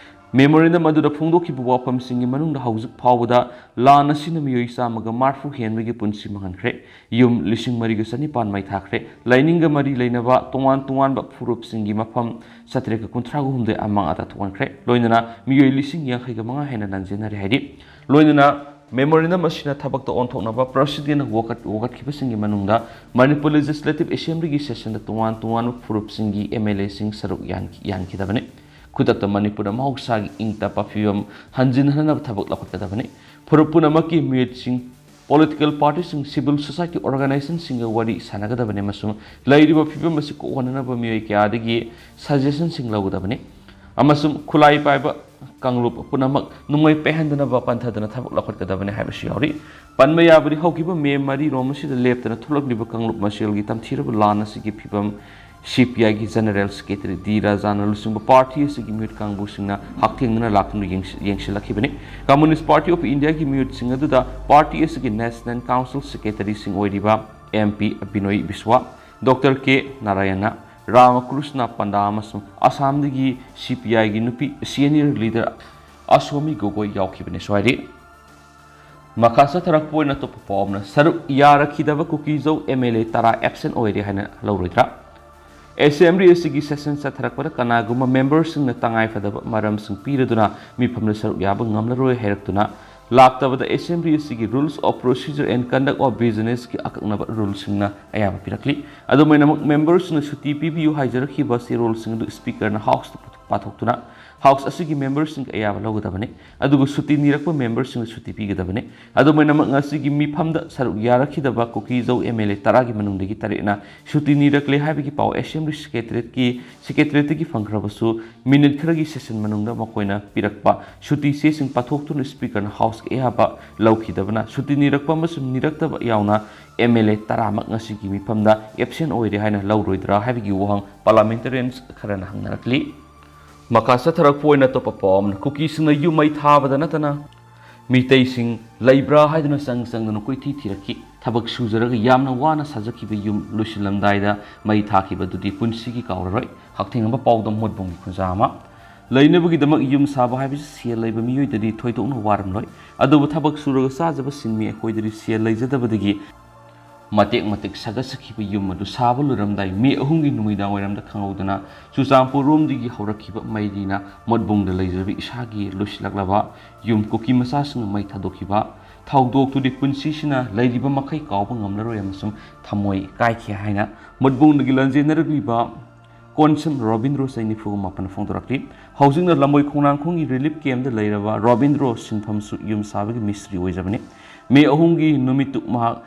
ꯃꯦꯃꯣꯔꯦꯟꯗꯝ ꯑꯗꯨꯗ ꯐꯣꯡꯗꯣꯛꯈꯤꯕ ꯋꯥꯐꯝꯁꯤꯡꯒꯤ ꯃꯅꯨꯡꯗ ꯍꯧꯖꯤꯛ ꯐꯥꯎꯕꯗ ꯂꯥꯟ ꯑꯁꯤꯅ ꯃꯤꯑꯣꯏ ꯆꯥꯝꯃꯒ ꯃꯔꯤꯐꯨ ꯍꯦꯟꯕꯒꯤ ꯄꯨꯟꯁꯤ ꯃꯥꯡꯍꯟꯈ꯭ꯔꯦ, ꯌꯨꯝ ꯂꯤꯁꯤꯡ ꯃꯔꯤꯒ ꯆꯅꯤꯄꯥꯟ ꯃꯩ ꯊꯥꯈ꯭ꯔꯦ, ꯂꯥꯏꯅꯤꯡꯒ ꯃꯔꯤ ꯂꯩꯅꯕ ꯇꯣꯉꯥꯟ ꯇꯣꯉꯥꯟꯕ ꯐꯨꯔꯨꯞꯁꯤꯡꯒꯤ ꯃꯐꯝ ꯆꯥꯇ꯭ꯔꯦꯠꯀ ꯀꯨꯟꯊ꯭ꯔꯥꯒ ꯍꯨꯝꯗꯣꯏ ꯑꯃꯥꯡ ꯑꯇꯥ ꯊꯣꯛꯍꯟꯈ꯭ꯔꯦ, ꯂꯣꯏꯅꯅ ꯃꯤꯑꯣꯏ ꯂꯤꯁꯤꯡ ꯌꯥꯡꯈꯩꯒ ꯃꯉꯥ ꯍꯦꯟꯅ ꯂꯥꯟꯖꯦꯟꯅꯔꯦ ꯍꯥꯏꯔꯤ꯫ ꯂꯣꯏꯅꯅ ꯃꯦꯃꯣꯔꯦꯟꯗꯝ ꯑꯁꯤꯅ ꯊꯕꯛꯇ ꯑꯣꯟꯊꯣꯛꯅꯕ ꯄ꯭ꯔꯁꯤꯗꯦꯟꯅ ꯋꯥꯀꯠ-, ꯋꯥꯀꯠꯈꯤꯕꯁꯤꯡꯒꯤ ꯃꯅꯨꯡꯗ ꯃꯅꯤꯄꯨꯔ ꯂꯦꯖꯤꯁꯂꯦꯇꯤꯚ ꯑꯦꯁꯦꯝꯕ꯭ꯂꯤꯒꯤ ꯁꯦꯁꯟꯗ ꯇꯣꯉꯥꯟ ꯇꯣꯉꯥꯟꯕ ꯐꯨꯔꯨꯞꯁꯤꯡꯒꯤ ꯑꯦꯝ ꯑꯦꯜ ꯑꯦꯁꯤꯡ ꯁꯔꯨꯛ ꯌꯥꯟꯈꯤ-, ꯌꯥꯟꯈꯤꯗꯕꯅꯤ꯫ ꯈꯨꯗꯛꯇ ꯃꯅꯤꯄꯨꯔꯗ ꯃꯍꯧꯁꯥꯒꯤ ꯏꯪ ꯇꯞꯄ ꯐꯤꯕꯝ ꯍꯟꯖꯤꯟꯍꯟꯅꯕ ꯊꯕꯛ ꯂꯧꯈꯠꯀꯗꯕꯅꯤ꯫ ꯐꯨꯔꯨꯞ ꯄꯨꯝꯅꯃꯛꯀꯤ ꯃꯤꯑꯣꯏꯁꯤꯡ, ꯄꯣꯂꯤꯇꯤꯀꯦꯜ ꯄꯥꯔꯇꯤꯁꯤꯡ, ꯁꯤꯚꯤꯜ ꯁꯣꯁꯥꯏꯇꯤ ꯑꯣꯔꯒꯅꯥꯏꯖꯦꯁꯟꯁꯤꯡꯒ ꯋꯥꯔꯤ ꯁꯥꯟꯅꯒꯗꯕꯅꯤ ꯑꯃꯁꯨꯡ ꯂꯩꯔꯤꯕ ꯐꯤꯕꯝ ꯑꯁꯤ ꯀꯣꯛꯍꯟꯅꯅꯕ ꯃꯤꯑꯣꯏ ꯀꯌꯥꯗꯒꯤ ꯁꯖꯦꯁꯟꯁꯤꯡ ꯂꯧꯒꯗꯕꯅꯤ ꯑꯃꯁꯨꯡ ꯈꯨꯠꯂꯥꯏ ꯄꯥꯏꯕ ꯀꯥꯡꯂꯨꯞ ꯄꯨꯝꯅꯃꯛ ꯅꯣꯡꯃꯩ ꯄꯥꯏꯍꯟꯗꯅꯕ ꯄꯟꯊꯗꯅ ꯊꯕꯛ ꯂꯧꯈꯠꯀꯗꯕꯅꯤ ꯍꯥꯏꯕꯁꯨ ꯌꯥꯎꯔꯤ꯫ ꯄꯟꯕ ꯌꯥꯕꯗꯤ ꯍꯧꯈꯤꯕ ꯃꯦ ꯃꯔꯤ ꯔꯣꯝ ꯑꯁꯤꯗ ꯂꯦꯞꯇꯅ ꯊꯣꯛꯂꯛꯂꯤꯕ ꯀꯥꯡꯂꯨꯞ ꯃꯁꯦꯜꯒꯤ ꯇꯝꯊꯤꯔꯕ ꯂꯥꯟ ꯑꯁꯤꯒꯤ ꯐꯤꯕꯝ ꯁꯤ ꯄꯤ ꯑꯥꯏꯒꯤ ꯖꯦꯅꯔꯦꯜ ꯁꯦꯀ꯭ꯔꯦꯇꯔꯤ ꯗꯤ ꯔꯥꯖꯥꯅ ꯂꯨꯆꯤꯡꯕ ꯄꯥꯔꯇꯤ ꯑꯁꯤꯒꯤ ꯃꯤꯍꯨꯠ ꯀꯥꯡꯕꯨꯁꯤꯡꯅ ꯍꯛꯊꯦꯡꯅꯅ ꯂꯥꯛꯇꯨꯅ ꯌꯦꯡꯁꯤ-, ꯌꯦꯡꯁꯤꯜꯂꯛꯈꯤꯕꯅꯤ꯫ ꯀꯝꯃꯨꯅꯤꯁ꯭ꯠ ꯄꯥꯔꯇꯤ ꯑꯣꯐ ꯏꯟꯗꯤꯌꯥꯒꯤ ꯃꯤꯍꯨꯠꯁꯤꯡ ꯑꯗꯨꯗ ꯄꯥꯔꯇꯤ ꯑꯁꯤꯒꯤ ꯅꯦꯁꯅꯦꯜ ꯀꯥꯎꯟꯁꯤꯜ ꯁꯦꯀ꯭ꯔꯦꯇꯔꯤꯁꯤꯡ ꯑꯣꯏꯔꯤꯕ ꯑꯦꯝ ꯄꯤ ꯕꯤꯅꯣꯏ ꯕꯤꯁ꯭ꯋꯥ, ꯗꯣꯛꯇꯔ ꯀꯦ ꯅꯥꯔꯥꯌꯅ, ꯔꯥꯃꯀ꯭ꯔꯤꯁꯅ ꯄꯟꯗꯥ ꯑꯃꯁꯨꯡ ꯑꯁꯥꯝꯗꯒꯤ ꯁꯤ ꯄꯤ ꯑꯥꯏꯒꯤ ꯅꯨꯄꯤ ꯁꯦꯅꯤꯌꯔ ꯂꯤꯗꯔ ꯑꯁ꯭ꯋꯥꯃꯤ ꯒꯣꯒꯣꯏ ꯌꯥꯎꯈꯤꯕꯅꯤ꯫ ꯁ꯭ꯋꯥꯏꯗꯤ ꯃꯈꯥ ꯆꯠꯊꯔꯛꯄ ꯑꯣꯏꯅ ꯑꯇꯣꯞꯄ ꯄꯥꯎ ꯑꯃꯅ, ꯁꯔꯨꯛ ꯌꯥꯔꯛꯈꯤꯗꯕ ꯀꯨꯀꯤꯖꯧ ꯑꯦꯝ ꯑꯦꯜ ꯑꯦ ꯇꯔꯥ ꯑꯦꯕꯁꯦꯟ ꯑꯣꯏꯔꯦ ꯍꯥꯏꯅ ꯂꯧꯔꯣꯏꯗ꯭ꯔꯥ? ꯑꯦꯁꯦꯝꯕ꯭ꯂꯤ ꯑꯁꯤꯒꯤ ꯁꯦꯁꯟ ꯆꯠꯊꯔꯛꯄꯗ ꯀꯅꯥꯒꯨꯝꯕ ꯃꯦꯝꯕꯔꯁꯤꯡꯅ ꯇꯉꯥꯏꯐꯗꯕ ꯃꯔꯝꯁꯤꯡ ꯄꯤꯔꯗꯨꯅ ꯃꯤꯐꯝꯗ ꯁꯔꯨꯛ ꯌꯥꯕ ꯉꯝꯂꯔꯣꯏ ꯍꯥꯏꯔꯛꯇꯨꯅ ꯂꯥꯛꯇꯕꯗ ꯑꯦꯁꯦꯝꯕ꯭ꯂꯤ ꯑꯁꯤꯒꯤ Rules of Procedure and Conduct of Businessꯀꯤ ꯑꯀꯛꯅꯕ ꯔꯨꯜꯁꯤꯡꯅ ꯑꯌꯥꯕ ꯄꯤꯔꯛꯂꯤ꯫ ꯑꯗꯨꯝ ꯑꯣꯏꯅꯃꯛ, ꯃꯦꯝꯕꯔꯁꯤꯡꯅ ꯁꯨꯇꯤ ꯄꯤꯕꯤꯌꯨ ꯍꯥꯏꯖꯔꯛꯈꯤꯕ ꯆꯦꯔꯣꯜꯁꯤꯡ ꯑꯗꯨ ꯁ꯭ꯄꯤꯀꯔꯅ ꯍꯥꯎꯁꯇ ꯄꯥꯊꯣꯛꯇꯨꯅ ꯍꯥꯎꯁ ꯑꯁꯤꯒꯤ ꯃꯦꯝꯕꯔꯁꯤꯡꯒꯤ ꯑꯌꯥꯕ ꯂꯧꯒꯗꯕꯅꯤ꯫ ꯑꯗꯨꯒ ꯁꯨꯇꯤ ꯅꯤꯔꯛꯄ ꯃꯦꯝꯕꯔꯁꯤꯡꯅ ꯁꯨꯇꯤ ꯄꯤꯒꯗꯕꯅꯤ꯫ ꯑꯗꯨꯝ ꯑꯣꯏꯅꯃꯛ, ꯉꯁꯤꯒꯤ ꯃꯤꯐꯝꯗ ꯁꯔꯨꯛ ꯌꯥꯔꯛꯈꯤꯗꯕ ꯀꯨꯀꯤꯖꯧ ꯑꯦꯝ ꯑꯦꯜ ꯑꯦ ꯇꯔꯥꯒꯤ ꯃꯅꯨꯡꯗꯒꯤ ꯇꯔꯦꯠꯅ ꯁꯨꯇꯤ ꯅꯤꯔꯛꯂꯦ ꯍꯥꯏꯕꯒꯤ ꯄꯥꯎ ꯑꯦꯁꯦꯝꯕ꯭ꯂꯤ ꯁꯦꯀ꯭ꯔꯦꯇꯔꯤꯌꯦꯠꯀꯤ, ꯁꯦꯀ꯭ꯔꯦꯇꯔꯤꯌꯦꯠꯇꯒꯤ ꯐꯪꯈ꯭ꯔꯕꯁꯨ, ꯃꯤꯅꯤꯠ ꯈꯔꯒꯤ ꯁꯦꯁꯟ ꯃꯅꯨꯡꯗ ꯃꯈꯣꯏꯅ ꯄꯤꯔꯛꯄ ꯁꯨꯇꯤ ꯆꯦꯁꯤꯡ ꯄꯥꯊꯣꯛꯇꯨꯅ ꯁ꯭ꯄꯤꯀꯔꯅ ꯍꯥꯎꯁꯀꯤ ꯑꯌꯥꯕ ꯂꯧꯈꯤꯗꯕꯅ ꯁꯨꯇꯤ ꯅꯤꯔꯛꯄ ꯑꯃꯁꯨꯡ ꯅꯤꯔꯛꯇꯕ ꯌꯥꯎꯅ ꯑꯦꯝ ꯑꯦꯜ ꯑꯦ ꯇꯔꯥꯃꯛ ꯉꯁꯤꯒꯤ ꯃꯤꯐꯝꯗ ꯑꯦꯕꯁꯦꯟ ꯑꯣꯏꯔꯦ ꯍꯥꯏꯅ ꯂꯧꯔꯣꯏꯗ꯭ꯔꯥ ꯍꯥꯏꯕꯒꯤ ꯋꯥꯍꯪ ꯄꯥꯔꯂꯥꯃꯦꯟꯇꯔꯤꯌꯟꯁ ꯈꯔꯅ ꯍꯪꯅꯔꯛꯂꯤ꯫ ꯃꯈꯥ ꯆꯠꯊꯔꯛꯄ ꯑꯣꯏꯅ ꯑꯇꯣꯞꯄ ꯄꯥꯎ ꯑꯃꯅ, ꯀꯨꯀꯤꯁꯤꯡꯅ ꯌꯨꯝ ꯃꯩ ꯊꯥꯕꯗ ꯅꯠꯇꯅ ꯃꯤꯇꯩꯁꯤꯡ ꯂꯩꯕ꯭ꯔꯥ ꯍꯥꯏꯗꯨꯅ ꯆꯪ ꯆꯪꯗꯨꯅ ꯀꯣꯏꯊꯤ ꯊꯤꯔꯛꯈꯤ꯫ ꯊꯕꯛ ꯁꯨꯖꯔꯒ ꯌꯥꯝꯅ ꯋꯥꯅ ꯁꯥꯖꯈꯤꯕ ꯌꯨꯝ ꯂꯣꯏꯁꯤꯜꯂꯝꯗꯥꯏꯗ ꯃꯩ ꯊꯥꯈꯤꯕ ꯑꯗꯨꯗꯤ ꯄꯨꯟꯁꯤꯒꯤ ꯀꯥꯎꯔꯔꯣꯏ꯫ ꯍꯛꯊꯦꯡꯅꯕ ꯄꯥꯎꯗꯝ ꯃꯣꯠꯕꯨꯡꯒꯤ ꯈꯨꯟꯖꯥ ꯑꯃ꯫ ꯂꯩꯅꯕꯒꯤꯗꯃꯛ ꯌꯨꯝ ꯁꯥꯕ ꯍꯥꯏꯕꯁꯤ ꯁꯦꯜ ꯂꯩꯕ ꯃꯤꯑꯣꯏꯗꯗꯤ ꯊꯣꯏꯗꯣꯛꯅ ꯋꯥꯔꯝꯂꯣꯏ, ꯑꯗꯨꯕꯨ ꯊꯕꯛ ꯁꯨꯔꯒ ꯆꯥꯖꯕ ꯁꯤꯟꯃꯤ ꯑꯩꯈꯣꯏꯗꯗꯤ ꯁꯦꯜ ꯂꯩꯖꯗꯕꯗꯒꯤ ꯃꯇꯦꯛ ꯃꯇꯦꯛ ꯁꯥꯒꯠꯆꯈꯤꯕ ꯌꯨꯝ ꯑꯗꯨ ꯁꯥꯕ ꯂꯣꯏꯔꯝꯗꯥꯏ ꯃꯦ ꯑꯍꯨꯝꯒꯤ ꯅꯨꯃꯤꯗꯥꯡ ꯋꯥꯏꯔꯝꯗ ꯈꯪꯍꯧꯗꯅ ꯆꯨꯔꯆꯥꯟꯄꯨꯔ ꯔꯣꯝꯗꯒꯤ ꯍꯧꯔꯛꯈꯤꯕ ꯃꯩꯔꯤꯅ ꯃꯣꯠꯕꯨꯡꯗ ꯂꯩꯖꯕ ꯏꯁꯥꯒꯤ ꯂꯣꯏꯁꯤꯜꯂꯛꯂꯕ ꯌꯨꯝ ꯀꯨꯀꯤ ꯃꯆꯥꯁꯤꯡꯅ ꯃꯩ ꯊꯥꯗꯣꯛꯈꯤꯕ ꯊꯧꯗꯣꯛꯇꯨꯗꯤ ꯄꯨꯟꯁꯤꯁꯤꯅ ꯂꯩꯔꯤꯕ ꯃꯈꯩ ꯀꯥꯎꯕ ꯉꯝꯂꯔꯣꯏ ꯑꯃꯁꯨꯡ ꯊꯃꯣꯏ ꯀꯥꯏꯈꯤ ꯍꯥꯏꯅ ꯃꯣꯠꯕꯨꯡꯗꯒꯤ ꯂꯟꯖꯦꯟꯅꯔꯛꯂꯤꯕ ꯀꯣꯟꯁꯝ ꯔꯣꯕꯤꯟꯗ꯭ꯔꯣ ꯆꯍꯤ ꯅꯤꯐꯨ ꯃꯥꯄꯟ ꯐꯣꯡꯗꯣꯔꯛꯂꯤ꯫ ꯍꯧꯖꯤꯛꯅ ꯂꯝꯕꯣꯏ ꯈꯣꯡꯅꯥꯡꯈꯣꯡꯒꯤ ꯔꯤꯂꯤꯐ ꯀꯦꯝꯞꯇ ꯂꯩꯔꯕ ꯔꯣꯕꯤꯟꯗ꯭ꯔꯣ ꯁꯤꯟꯐꯝꯁꯨ ꯌꯨꯝ ꯁꯥꯕꯒꯤ ꯃꯤꯁꯇ꯭ꯔꯤ ꯑꯣꯏꯖꯕꯅꯤ꯫ ꯃꯦ ꯑꯍꯨꯝꯒꯤ ꯅꯨꯃꯤꯠꯇꯨ ꯃꯍꯥꯛ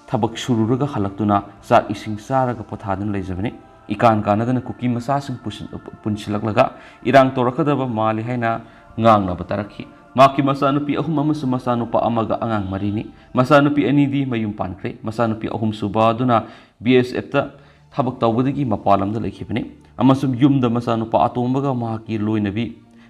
ꯊꯕꯛ ꯁꯨꯔꯨꯔꯒ ꯍꯜꯂꯛꯇꯨꯅ ꯆꯥꯛ ꯏꯁꯤꯡ ꯆꯥꯔꯒ ꯄꯣꯊꯥꯗꯨꯅ ꯂꯩꯖꯕꯅꯤ꯫ ꯏꯀꯥꯟ ꯀꯥꯟꯅꯗꯅ ꯀꯨꯀꯤ ꯃꯆꯥꯁꯤꯡ ꯄꯨꯁꯤꯜ-, ꯄꯨꯟꯁꯤꯜꯂꯛꯂꯒ ꯏꯔꯥꯡ ꯇꯧꯔꯛꯀꯗꯕ ꯃꯥꯜꯂꯤ ꯍꯥꯏꯅ ꯉꯥꯡꯅꯕ ꯇꯥꯔꯛꯈꯤ꯫ ꯃꯍꯥꯛꯀꯤ ꯃꯆꯥꯅꯨꯄꯤ ꯑꯍꯨꯝ ꯑꯃꯁꯨꯡ ꯃꯆꯥꯅꯨꯄꯥ ꯑꯃꯒ ꯑꯉꯥꯡ ꯃꯔꯤꯅꯤ꯫ ꯃꯆꯥꯅꯨꯄꯤ ꯑꯅꯤꯗꯤ ꯃꯌꯨꯝ ꯄꯥꯟꯈ꯭ꯔꯦ꯫ ꯃꯆꯥꯅꯨꯄꯤ ꯑꯍꯨꯝꯁꯨꯕ ꯑꯗꯨꯅ ꯕꯤ ꯑꯦꯁ ꯑꯦꯐꯇ ꯊꯕꯛ ꯇꯧꯕꯗꯒꯤ ꯃꯄꯥꯟ ꯂꯝꯗ ꯂꯩꯈꯤꯕꯅꯤ ꯑꯃꯁꯨꯡ ꯌꯨꯝꯗ ꯃꯆꯥꯅꯨꯄꯥ ꯑꯇꯣꯝꯕꯒ ꯃꯍꯥꯛꯀꯤ ꯂꯣꯏꯅꯕꯤ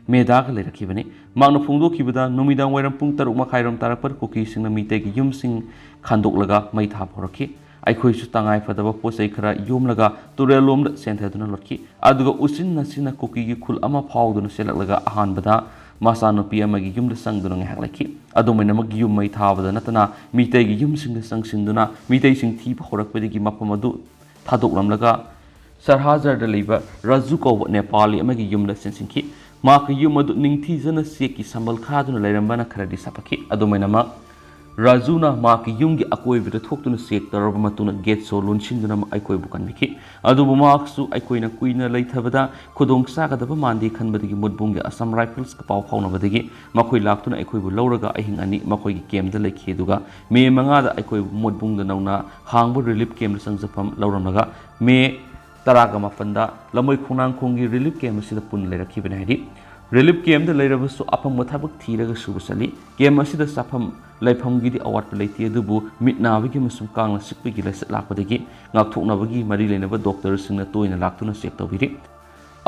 ꯃꯦꯗꯥꯒ ꯂꯩꯔꯛꯈꯤꯕꯅꯤ꯫ ꯃꯍꯥꯛꯅ ꯐꯣꯡꯗꯣꯛꯈꯤꯕꯗ, ꯅꯨꯃꯤꯗꯥꯡ ꯋꯥꯏꯔꯝ ꯄꯨꯡ ꯇꯔꯨꯛ ꯃꯈꯥꯏꯔꯣꯝ ꯇꯥꯔꯛꯄꯗ ꯀꯨꯀꯤꯁꯤꯡꯅ ꯃꯤꯇꯩꯒꯤ ꯌꯨꯝꯁꯤꯡ ꯈꯟꯗꯣꯛꯂꯒ ꯃꯩ ꯊꯥꯕ ꯍꯧꯔꯛꯈꯤ꯫ ꯑꯩꯈꯣꯏꯁꯨ ꯇꯉꯥꯏ ꯐꯗꯕ ꯄꯣꯠ ꯆꯩ ꯈꯔ ꯌꯣꯝꯂꯒ ꯇꯨꯔꯦꯜꯂꯣꯝꯗ ꯆꯦꯟꯊꯗꯨꯅ ꯂꯣꯠꯈꯤ꯫ ꯑꯗꯨꯒ ꯎꯆꯤꯟ ꯅꯥꯆꯤꯟꯅ ꯀꯨꯀꯤꯒꯤ ꯈꯨꯜ ꯑꯃ ꯐꯥꯎꯗꯨꯅ ꯆꯦꯜꯂꯛꯂꯒ ꯑꯍꯥꯟꯕꯗ ꯃꯆꯥꯅꯨꯄꯤ ꯑꯃꯒꯤ ꯌꯨꯝꯗ ꯆꯪꯗꯨꯅ ꯉꯥꯏꯍꯥꯛ ꯂꯩꯈꯤ꯫ ꯑꯗꯨꯃꯥꯏꯅꯃꯛ ꯌꯨꯝ ꯃꯩ ꯊꯥꯕꯗ ꯅꯠꯇꯅ ꯃꯤꯇꯩꯒꯤ ꯌꯨꯝꯁꯤꯡꯗ ꯆꯪꯁꯤꯟꯗꯨꯅ ꯃꯤꯇꯩꯁꯤꯡ ꯊꯤꯕ ꯍꯧꯔꯛꯄꯗꯒꯤ ꯃꯐꯝ ꯑꯗꯨ ꯊꯥꯗꯣꯛꯂꯝꯂꯒ ꯁꯔꯍꯥꯖꯔꯗ ꯂꯩꯕ ꯔꯥꯖꯨ ꯀꯧꯕ ꯅꯦꯄꯥꯂꯤ ꯑꯃꯒꯤ ꯌꯨꯝꯗ ꯆꯦꯟꯁꯤꯟꯈꯤ꯫ ꯃꯍꯥꯛꯀꯤ ꯌꯨꯝ ꯑꯗꯨ ꯅꯤꯡꯊꯤꯖꯅ ꯆꯦꯛꯀꯤ ꯁꯝꯕꯜ ꯈꯥꯗꯨꯅ ꯂꯩꯔꯝꯕꯅ ꯈꯔꯗꯤ ꯁꯥꯐꯈꯤ꯫ ꯑꯗꯨꯃꯥꯏꯅꯃꯛ ꯔꯥꯖꯨꯅ ꯃꯍꯥꯛꯀꯤ ꯌꯨꯝꯒꯤ ꯑꯀꯣꯏꯕꯗ ꯊꯣꯛꯇꯨꯅ ꯆꯦꯛ ꯇꯧꯔꯕ ꯃꯇꯨꯡꯗ ꯒꯦꯠꯁꯨ ꯂꯣꯟꯁꯤꯟꯗꯨꯅ ꯑꯩꯈꯣꯏꯕꯨ ꯀꯟꯕꯤꯈꯤ꯫ ꯑꯗꯨꯕꯨ ꯃꯍꯥꯛꯁꯨ ꯑꯩꯈꯣꯏꯅ ꯀꯨꯏꯅ ꯂꯩꯊꯕꯗ ꯈꯨꯗꯣꯡ ꯆꯥꯒꯗꯕ ꯃꯥꯟꯗꯦ ꯈꯟꯕꯗꯒꯤ ꯃꯨꯠꯕꯨꯡꯒꯤ ꯑꯁꯥꯝ ꯔꯥꯏꯐꯜꯁꯀ ꯄꯥꯎ ꯐꯥꯎꯅꯕꯗꯒꯤ ꯃꯈꯣꯏ ꯂꯥꯛꯇꯨꯅ ꯑꯩꯈꯣꯏꯕꯨ ꯂꯧꯔꯒ ꯑꯍꯤꯡ ꯑꯅꯤ ꯃꯈꯣꯏꯒꯤ ꯀꯦꯝꯗ ꯂꯩꯈꯤ꯫ ꯑꯗꯨꯒ ꯃꯦ ꯃꯉꯥꯗ ꯑꯩꯈꯣꯏꯕꯨ ꯃꯨꯠꯕꯨꯡꯗ ꯅꯧꯅ ꯍꯥꯡꯕ ꯔꯤꯂꯤꯐ ꯀꯦꯝꯗ ꯆꯪꯖꯐꯝ ꯂꯧꯔꯝꯂꯒ ꯃꯦ ꯇꯔꯥꯒ ꯃꯥꯄꯟꯗ ꯂꯝꯕꯣꯏ ꯈꯣꯡꯅꯥꯡꯈꯣꯡꯒꯤ ꯔꯤꯂꯤꯐ ꯀꯦꯝ ꯑꯁꯤꯗ ꯄꯨꯟꯅ ꯂꯩꯔꯛꯈꯤꯕꯅꯤ ꯍꯥꯏꯔꯤ꯫ ꯔꯤꯂꯤꯐ ꯀꯦꯝꯗ ꯂꯩꯔꯕꯁꯨ ꯑꯐꯪꯕ ꯊꯕꯛ ꯊꯤꯔꯒ ꯁꯨꯕ ꯆꯠꯂꯤ꯫ ꯀꯦꯝ ꯑꯁꯤꯗ ꯆꯥꯐꯝ ꯂꯩꯐꯝꯒꯤꯗꯤ ꯑꯋꯥꯠꯄ ꯂꯩꯇꯦ, ꯑꯗꯨꯕꯨ ꯃꯤꯠ ꯅꯥꯕꯒꯤ ꯑꯃꯁꯨꯡ ꯀꯥꯡꯅ ꯆꯤꯛꯄꯒꯤ ꯂꯥꯏꯆꯠ ꯂꯥꯛꯄꯗꯒꯤ ꯉꯥꯛꯊꯣꯛꯅꯕꯒꯤ ꯃꯔꯤ ꯂꯩꯅꯕ ꯗꯣꯛꯇꯔꯁꯤꯡꯅ ꯇꯣꯏꯅ ꯂꯥꯛꯇꯨꯅ ꯆꯦꯛ ꯇꯧꯕꯤꯔꯤ꯫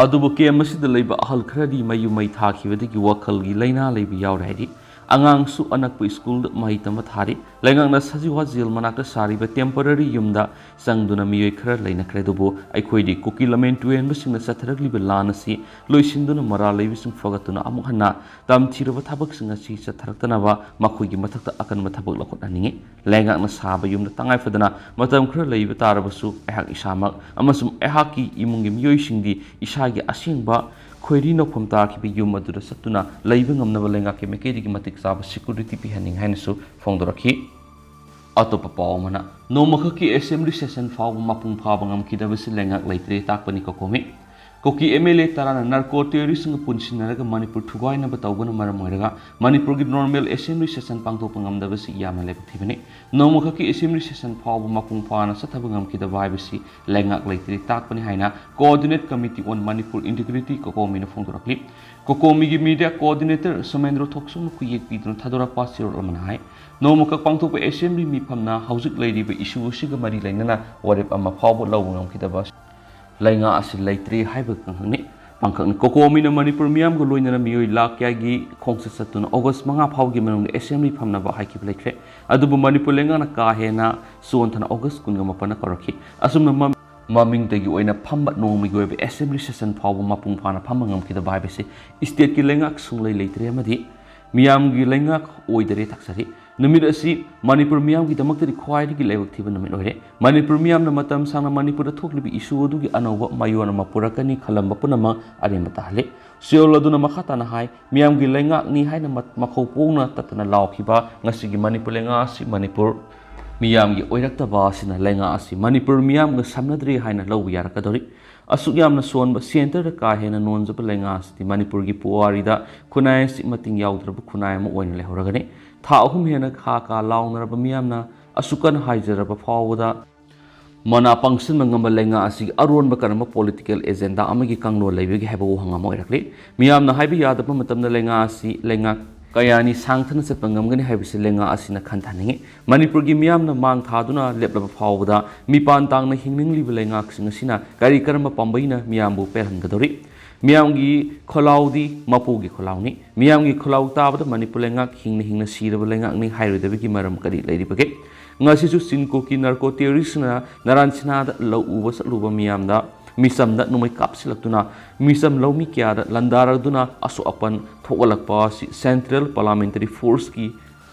ꯑꯗꯨꯕꯨ ꯀꯦꯝ ꯑꯁꯤꯗ ꯂꯩꯕ ꯑꯍꯜ ꯈꯔꯗꯤ ꯃꯌꯨꯝ ꯃꯩ ꯊꯥꯈꯤꯕꯗꯒꯤ ꯋꯥꯈꯜꯒꯤ ꯂꯥꯏꯅꯥ ꯂꯩꯕ ꯌꯥꯎꯔꯦ ꯍꯥꯏꯔꯤ꯫ ꯑꯉꯥꯡꯁꯨ ꯑꯅꯛꯄ ꯁ꯭ꯀꯨꯜꯗ ꯃꯍꯩ ꯇꯝꯕ ꯊꯥꯔꯤ꯫ ꯂꯩꯉꯥꯛꯅ ꯁꯖꯤꯋꯥ ꯖꯦꯜ ꯃꯅꯥꯛꯇ ꯁꯥꯔꯤꯕ ꯇꯦꯝꯄꯔꯔꯤ ꯌꯨꯝꯗ ꯆꯪꯗꯨꯅ ꯃꯤꯑꯣꯏ ꯈꯔ ꯂꯩꯅꯈ꯭ꯔꯦ, ꯑꯗꯨꯕꯨ ꯑꯩꯈꯣꯏꯗꯤ ꯀꯨꯀꯤ ꯂꯃꯦꯟ ꯇꯨꯔꯦꯟꯕꯁꯤꯡꯅ ꯆꯠꯊꯔꯛꯂꯤꯕ ꯂꯥꯟ ꯑꯁꯤ ꯂꯣꯏꯁꯤꯟꯗꯨꯅ ꯃꯔꯥꯜ ꯂꯩꯕꯁꯤꯡ ꯐꯒꯠꯇꯨꯅ ꯑꯃꯨꯛ ꯍꯟꯅ ꯇꯝꯊꯤꯔꯕ ꯊꯕꯛꯁꯤꯡ ꯑꯁꯤ ꯆꯠꯊꯔꯛꯇꯅꯕ ꯃꯈꯣꯏꯒꯤ ꯃꯊꯛꯇ ꯑꯀꯟꯕ ꯊꯕꯛ ꯂꯧꯈꯠꯍꯟꯅꯤꯡꯏ꯫ ꯂꯩꯉꯥꯛꯅ ꯁꯥꯕ ꯌꯨꯝꯗ ꯇꯉꯥꯏ ꯐꯗꯅ ꯃꯇꯝ ꯈꯔ ꯂꯩꯕ ꯇꯥꯔꯕꯁꯨ ꯑꯩꯍꯥꯛ ꯏꯁꯥꯃꯛ ꯑꯃꯁꯨꯡ ꯑꯩꯍꯥꯛꯀꯤ ꯏꯃꯨꯡꯒꯤ ꯃꯤꯑꯣꯏꯁꯤꯡꯗꯤ ꯏꯁꯥꯒꯤ ꯑꯁꯦꯡꯕ ꯈꯣꯏꯔꯤ ꯅꯧꯐꯝ ꯇꯥꯈꯤꯕ ꯌꯨꯝ ꯑꯗꯨꯗ ꯆꯠꯇꯨꯅ ꯂꯩꯕ ꯉꯝꯅꯕ ꯂꯩꯉꯥꯛꯀꯤ ꯃꯥꯏꯀꯩꯗꯒꯤ ꯃꯇꯤꯛ ꯆꯥꯕ ꯁꯦꯀ꯭ꯌꯨꯔꯤꯇꯤ ꯄꯤꯍꯟꯅꯤꯡꯏ ꯍꯥꯏꯅꯁꯨ ꯐꯣꯡꯗꯣꯔꯛꯈꯤ꯫ ꯑꯇꯣꯞꯄ ꯄꯥꯎ ꯑꯃꯅ, ꯅꯣꯡꯃꯈꯛꯀꯤ ꯑꯦꯁꯦꯝꯕ꯭ꯂꯤ ꯁꯦꯁꯟ ꯐꯥꯎꯕ ꯃꯄꯨꯡ ꯐꯥꯕ ꯉꯝꯈꯤꯗꯕꯁꯤ ꯂꯩꯉꯥꯛ ꯂꯩꯇ꯭ꯔꯦ ꯇꯥꯛꯄꯅꯤ ꯀꯣꯀꯣꯃꯤ꯫ ꯀꯨꯀꯤ M L A ꯇꯔꯥꯅ narco ꯇꯦꯔꯣꯔꯤꯁꯁꯤꯡꯒ ꯄꯨꯟꯁꯤꯟꯅꯔꯒ Manipur ꯊꯨꯒꯥꯏꯅꯕ ꯇꯧꯕꯅ ꯃꯔꯝ ꯑꯣꯏꯔꯒ ꯃꯅꯤꯄꯨꯔꯒꯤ ꯅꯣꯔꯃꯦꯜ ꯑꯦꯁꯦꯝꯕ꯭ꯂꯤ ꯁꯦꯁꯟ ꯄꯥꯡꯊꯣꯛꯄ ꯉꯝꯗꯕꯁꯤ ꯌꯥꯝꯅ ꯂꯥꯏꯕꯛ ꯊꯤꯕꯅꯤ꯫ ꯅꯣꯡꯃꯈꯛꯀꯤ ꯑꯦꯁꯦꯝꯕ꯭ꯂꯤ ꯁꯦꯁꯟ ꯐꯥꯎꯕ ꯃꯄꯨꯡ ꯐꯥꯅ ꯆꯠꯊꯕ ꯉꯝꯈꯤꯗꯕ ꯍꯥꯏꯕꯁꯤ ꯂꯩꯉꯥꯛ ꯂꯩꯇ꯭ꯔꯦ ꯇꯥꯛꯄꯅꯤ ꯍꯥꯏꯅ Coordinate Committee on Manipur Integrity, ꯀꯣꯀꯣꯃꯤꯅ ꯐꯣꯡꯗꯣꯔꯛꯂꯤ꯫ ꯀꯣꯀꯣꯃꯤꯒꯤ ꯃꯤꯗꯤꯌꯥ ꯀꯣꯑꯣꯔꯗꯤꯅꯦꯇꯔ ꯁꯣꯃꯦꯟꯗ꯭ꯔꯣ ꯊꯣꯛꯆꯣꯝꯅ ꯈꯨꯌꯦꯛ ꯄꯤꯗꯨꯅ ꯊꯥꯗꯣꯔꯛꯄ ꯆꯦꯔꯣꯜ ꯑꯃꯅ ꯍꯥꯏ, ꯅꯣꯡꯃꯈꯛ ꯄꯥꯡꯊꯣꯛꯄ ꯑꯦꯁꯦꯝꯕ꯭ꯂꯤ ꯃꯤꯐꯝꯅ ꯍꯧꯖꯤꯛ ꯂꯩꯔꯤꯕ ꯏꯁꯨ ꯑꯁꯤꯒ ꯃꯔꯤ ꯂꯩꯅꯅ ꯋꯥꯔꯦꯞ ꯑꯃ ꯐꯥꯎꯕ ꯂꯧꯕ ꯉꯝꯈꯤꯗꯕ ꯂꯩꯉꯥꯛ ꯑꯁꯤ ꯂꯩꯇ꯭ꯔꯦ ꯍꯥꯏꯕ ꯀꯥꯡꯂꯨꯞꯅꯤ꯫ ꯄꯥꯡꯈꯛꯅꯤ꯫ ꯀꯣꯀꯣꯃꯤꯅ ꯃꯅꯤꯄꯨꯔ ꯃꯤꯌꯥꯝꯒ ꯂꯣꯏꯅꯅ ꯃꯤꯑꯣꯏ ꯂꯥꯈ ꯀꯌꯥꯒꯤ ꯈꯣꯡꯆꯠ ꯆꯠꯇꯨꯅ ꯑꯣꯒꯁ ꯃꯉꯥ ꯐꯥꯎꯒꯤ ꯃꯅꯨꯡꯗ ꯑꯦꯁꯦꯝꯕ꯭ꯂꯤ ꯐꯝꯅꯕ ꯍꯥꯏꯈꯤꯕ ꯂꯩꯈ꯭ꯔꯦ꯫ ꯑꯗꯨꯕꯨ ꯃꯅꯤꯄꯨꯔ ꯂꯩꯉꯥꯛꯅ ꯀꯥ ꯍꯦꯟꯅ ꯆꯣꯟꯊꯅ ꯑꯣꯒꯁ ꯀꯨꯟꯒ ꯃꯥꯄꯟꯗ ꯀꯧꯔꯛꯈꯤ꯫ ꯑꯁꯨꯝꯅ ꯃꯃꯤꯡꯇꯒꯤ ꯑꯣꯏꯅ ꯐꯝꯕ ꯅꯣꯡꯃꯒꯤ ꯑꯣꯏꯕ ꯑꯦꯁꯦꯝꯕ꯭ꯂꯤ ꯁꯦꯁꯟ ꯐꯥꯎꯕ ꯃꯄꯨꯡ ꯐꯥꯅ ꯐꯝꯕ ꯉꯝꯈꯤꯗꯕ ꯍꯥꯏꯕꯁꯤ ꯏꯁꯇꯦꯠꯀꯤ ꯂꯩꯉꯥꯛ ꯁꯨꯡꯂꯩ ꯂꯩꯇ꯭ꯔꯦ ꯑꯃꯗꯤ ꯃꯤꯌꯥꯝꯒꯤ ꯂꯩꯉꯥꯛ ꯑꯣꯏꯗꯔꯦ ꯇꯥꯛꯆꯔꯤ꯫ ꯅꯨꯃꯤꯠ ꯑꯁꯤ ꯃꯅꯤꯄꯨꯔ ꯃꯤꯌꯥꯝꯒꯤꯗꯃꯛꯇꯗꯤ ꯈ꯭ꯋꯥꯏꯗꯒꯤ ꯂꯥꯏꯕꯛ ꯊꯤꯕ ꯅꯨꯃꯤꯠ ꯑꯣꯏꯔꯦ꯫ ꯃꯅꯤꯄꯨꯔ ꯃꯤꯌꯥꯝꯅ ꯃꯇꯝ ꯁꯥꯡꯅ ꯃꯅꯤꯄꯨꯔꯗ ꯊꯣꯛꯂꯤꯕ ꯏꯁꯨ ꯑꯗꯨꯒꯤ ꯑꯅꯧꯕ ꯃꯌꯣꯟ ꯑꯃ ꯄꯨꯔꯛꯀꯅꯤ ꯈꯜꯂꯝꯕ ꯄꯨꯝꯅꯃꯛ ꯑꯔꯦꯝꯕ ꯇꯥꯍꯜꯂꯤ꯫ ꯁꯤꯑꯣꯜ ꯑꯗꯨꯅ ꯃꯈꯥ ꯇꯥꯅ ꯍꯥꯏ, ꯃꯤꯌꯥꯝꯒꯤ ꯂꯩꯉꯥꯛꯅꯤ ꯍꯥꯏꯅ ꯃꯈꯧ ꯄꯣꯡꯅ ꯇꯠꯇꯅ ꯂꯥꯎꯈꯤꯕ ꯉꯁꯤꯒꯤ ꯃꯅꯤꯄꯨꯔ ꯂꯩꯉꯥꯛ ꯑꯁꯤ ꯃꯅꯤꯄꯨꯔ ꯃꯤꯌꯥꯝꯒꯤ ꯑꯣꯏꯔꯛꯇꯕ ꯑꯁꯤꯅ ꯂꯩꯉꯥꯛ ꯑꯁꯤ ꯃꯅꯤꯄꯨꯔ ꯃꯤꯌꯥꯝꯒ ꯁꯝꯅꯗ꯭ꯔꯦ ꯍꯥꯏꯅ ꯂꯧꯕ ꯌꯥꯔꯛꯀꯗꯧꯔꯤ꯫ ꯑꯁꯨꯛ ꯌꯥꯝꯅ ꯁꯣꯟꯕ, ꯁꯦꯟꯇꯔꯗ ꯀꯥ ꯍꯦꯟꯅ ꯅꯣꯟꯖꯕ ꯂꯩꯉꯥꯛ ꯑꯁꯤꯗꯤ ꯃꯅꯤꯄꯨꯔꯒꯤ ꯄꯨꯋꯥꯔꯤꯗ ꯈꯨꯟꯅꯥꯏ ꯑꯁꯤ ꯃꯇꯤꯡ ꯌꯥꯎꯗ꯭ꯔꯕ ꯈꯨꯟꯅꯥꯏ ꯑꯃ ꯑꯣꯏꯅ ꯂꯩꯍꯧꯔꯒꯅꯤ꯫ ꯊꯥ ꯑꯍꯨꯝ ꯍꯦꯟꯅ ꯈꯥ ꯀꯥ ꯂꯥꯎꯅꯔꯕ ꯃꯤꯌꯥꯝꯅ ꯑꯁꯨꯛ ꯀꯟꯅ ꯍꯥꯏꯖꯔꯕ ꯐꯥꯎꯕꯗ ꯃꯅꯥ ꯄꯥꯡꯁꯤꯟꯕ ꯉꯝꯕ ꯂꯩꯉꯥꯛ ꯑꯁꯤꯒꯤ ꯑꯔꯣꯟꯕ ꯀꯔꯝꯕ ꯄꯣꯂꯤꯇꯤꯀꯦꯜ ꯑꯦꯖꯦꯟꯗꯥ ꯑꯃꯒꯤ ꯀꯥꯡꯂꯣꯟ ꯂꯩꯕꯒꯦ ꯍꯥꯏꯕ ꯋꯥꯍꯪ ꯑꯃ ꯑꯣꯏꯔꯛꯂꯤ꯫ ꯃꯤꯌꯥꯝꯅ ꯍꯥꯏꯕ ꯌꯥꯗꯕ ꯃꯇꯝꯗ ꯂꯩꯉꯥꯛ ꯑꯁꯤ ꯂꯩꯉꯥꯛ ꯀꯌꯥꯅꯤ ꯁꯥꯡꯊꯅ ꯆꯠꯄ ꯉꯝꯒꯅꯤ ꯍꯥꯏꯕꯁꯤ ꯂꯩꯉꯥꯛ ꯑꯁꯤꯅ ꯈꯟꯊꯅꯤꯡꯏ꯫ ꯃꯅꯤꯄꯨꯔꯒꯤ ꯃꯤꯌꯥꯝꯅ ꯃꯥꯡ ꯊꯥꯗꯨꯅ ꯂꯦꯞꯂꯕ ꯐꯥꯎꯕꯗ ꯃꯤꯄꯥꯟ ꯇꯥꯡꯅ ꯍꯤꯡꯅꯤꯡꯂꯤꯕ ꯂꯩꯉꯥꯛꯁꯤꯡ ꯑꯁꯤꯅ ꯀꯔꯤ ꯀꯔꯝꯕ ꯄꯥꯝꯕꯩꯅ ꯃꯤꯌꯥꯝꯕꯨ ꯄꯦꯜꯍꯟꯒꯗꯧꯔꯤ? ꯃꯤꯌꯥꯝꯒꯤ ꯈꯣꯜꯂꯥꯎꯗꯤ ꯃꯄꯨꯒꯤ ꯈꯣꯜꯂꯥꯎꯅꯤ꯫ ꯃꯤꯌꯥꯝꯒꯤ ꯈꯣꯜꯂꯥꯎ ꯇꯥꯕꯗ ꯃꯅꯤꯄꯨꯔ ꯂꯩꯉꯥꯛ ꯍꯤꯡꯅ ꯍꯤꯡꯅ ꯁꯤꯔꯕ ꯂꯩꯉꯥꯛꯅꯤ ꯍꯥꯏꯔꯣꯏꯗꯕꯒꯤ ꯃꯔꯝ ꯀꯔꯤ ꯂꯩꯔꯤꯕꯒꯦ? ꯉꯁꯤꯁꯨ ꯆꯤꯟ ꯀꯣꯀꯤ ꯅꯥꯔꯀꯣ ꯇꯦꯔꯣꯔꯤꯁꯅ ꯅꯔꯥꯟ ꯁꯤꯅꯥꯗ ꯂꯧ ꯎꯕ ꯆꯠꯂꯨꯕ ꯃꯤꯌꯥꯝꯗ ꯃꯤꯆꯝꯗ ꯅꯣꯡꯃꯩ ꯀꯥꯞꯁꯤꯜꯂꯛꯇꯨꯅ ꯃꯤꯆꯝ ꯂꯧꯃꯤ ꯀꯌꯥꯗ ꯂꯥꯟꯗꯥꯔꯗꯨꯅ ꯑꯁꯣꯛ ꯑꯄꯟ ꯊꯣꯛꯍꯜꯂꯛꯄ ꯑꯁꯤ ꯁꯦꯟꯇ꯭ꯔꯦꯜ ꯄꯥꯔꯂꯥꯃꯦꯟꯇꯔꯤ ꯐꯣꯔꯁꯀꯤ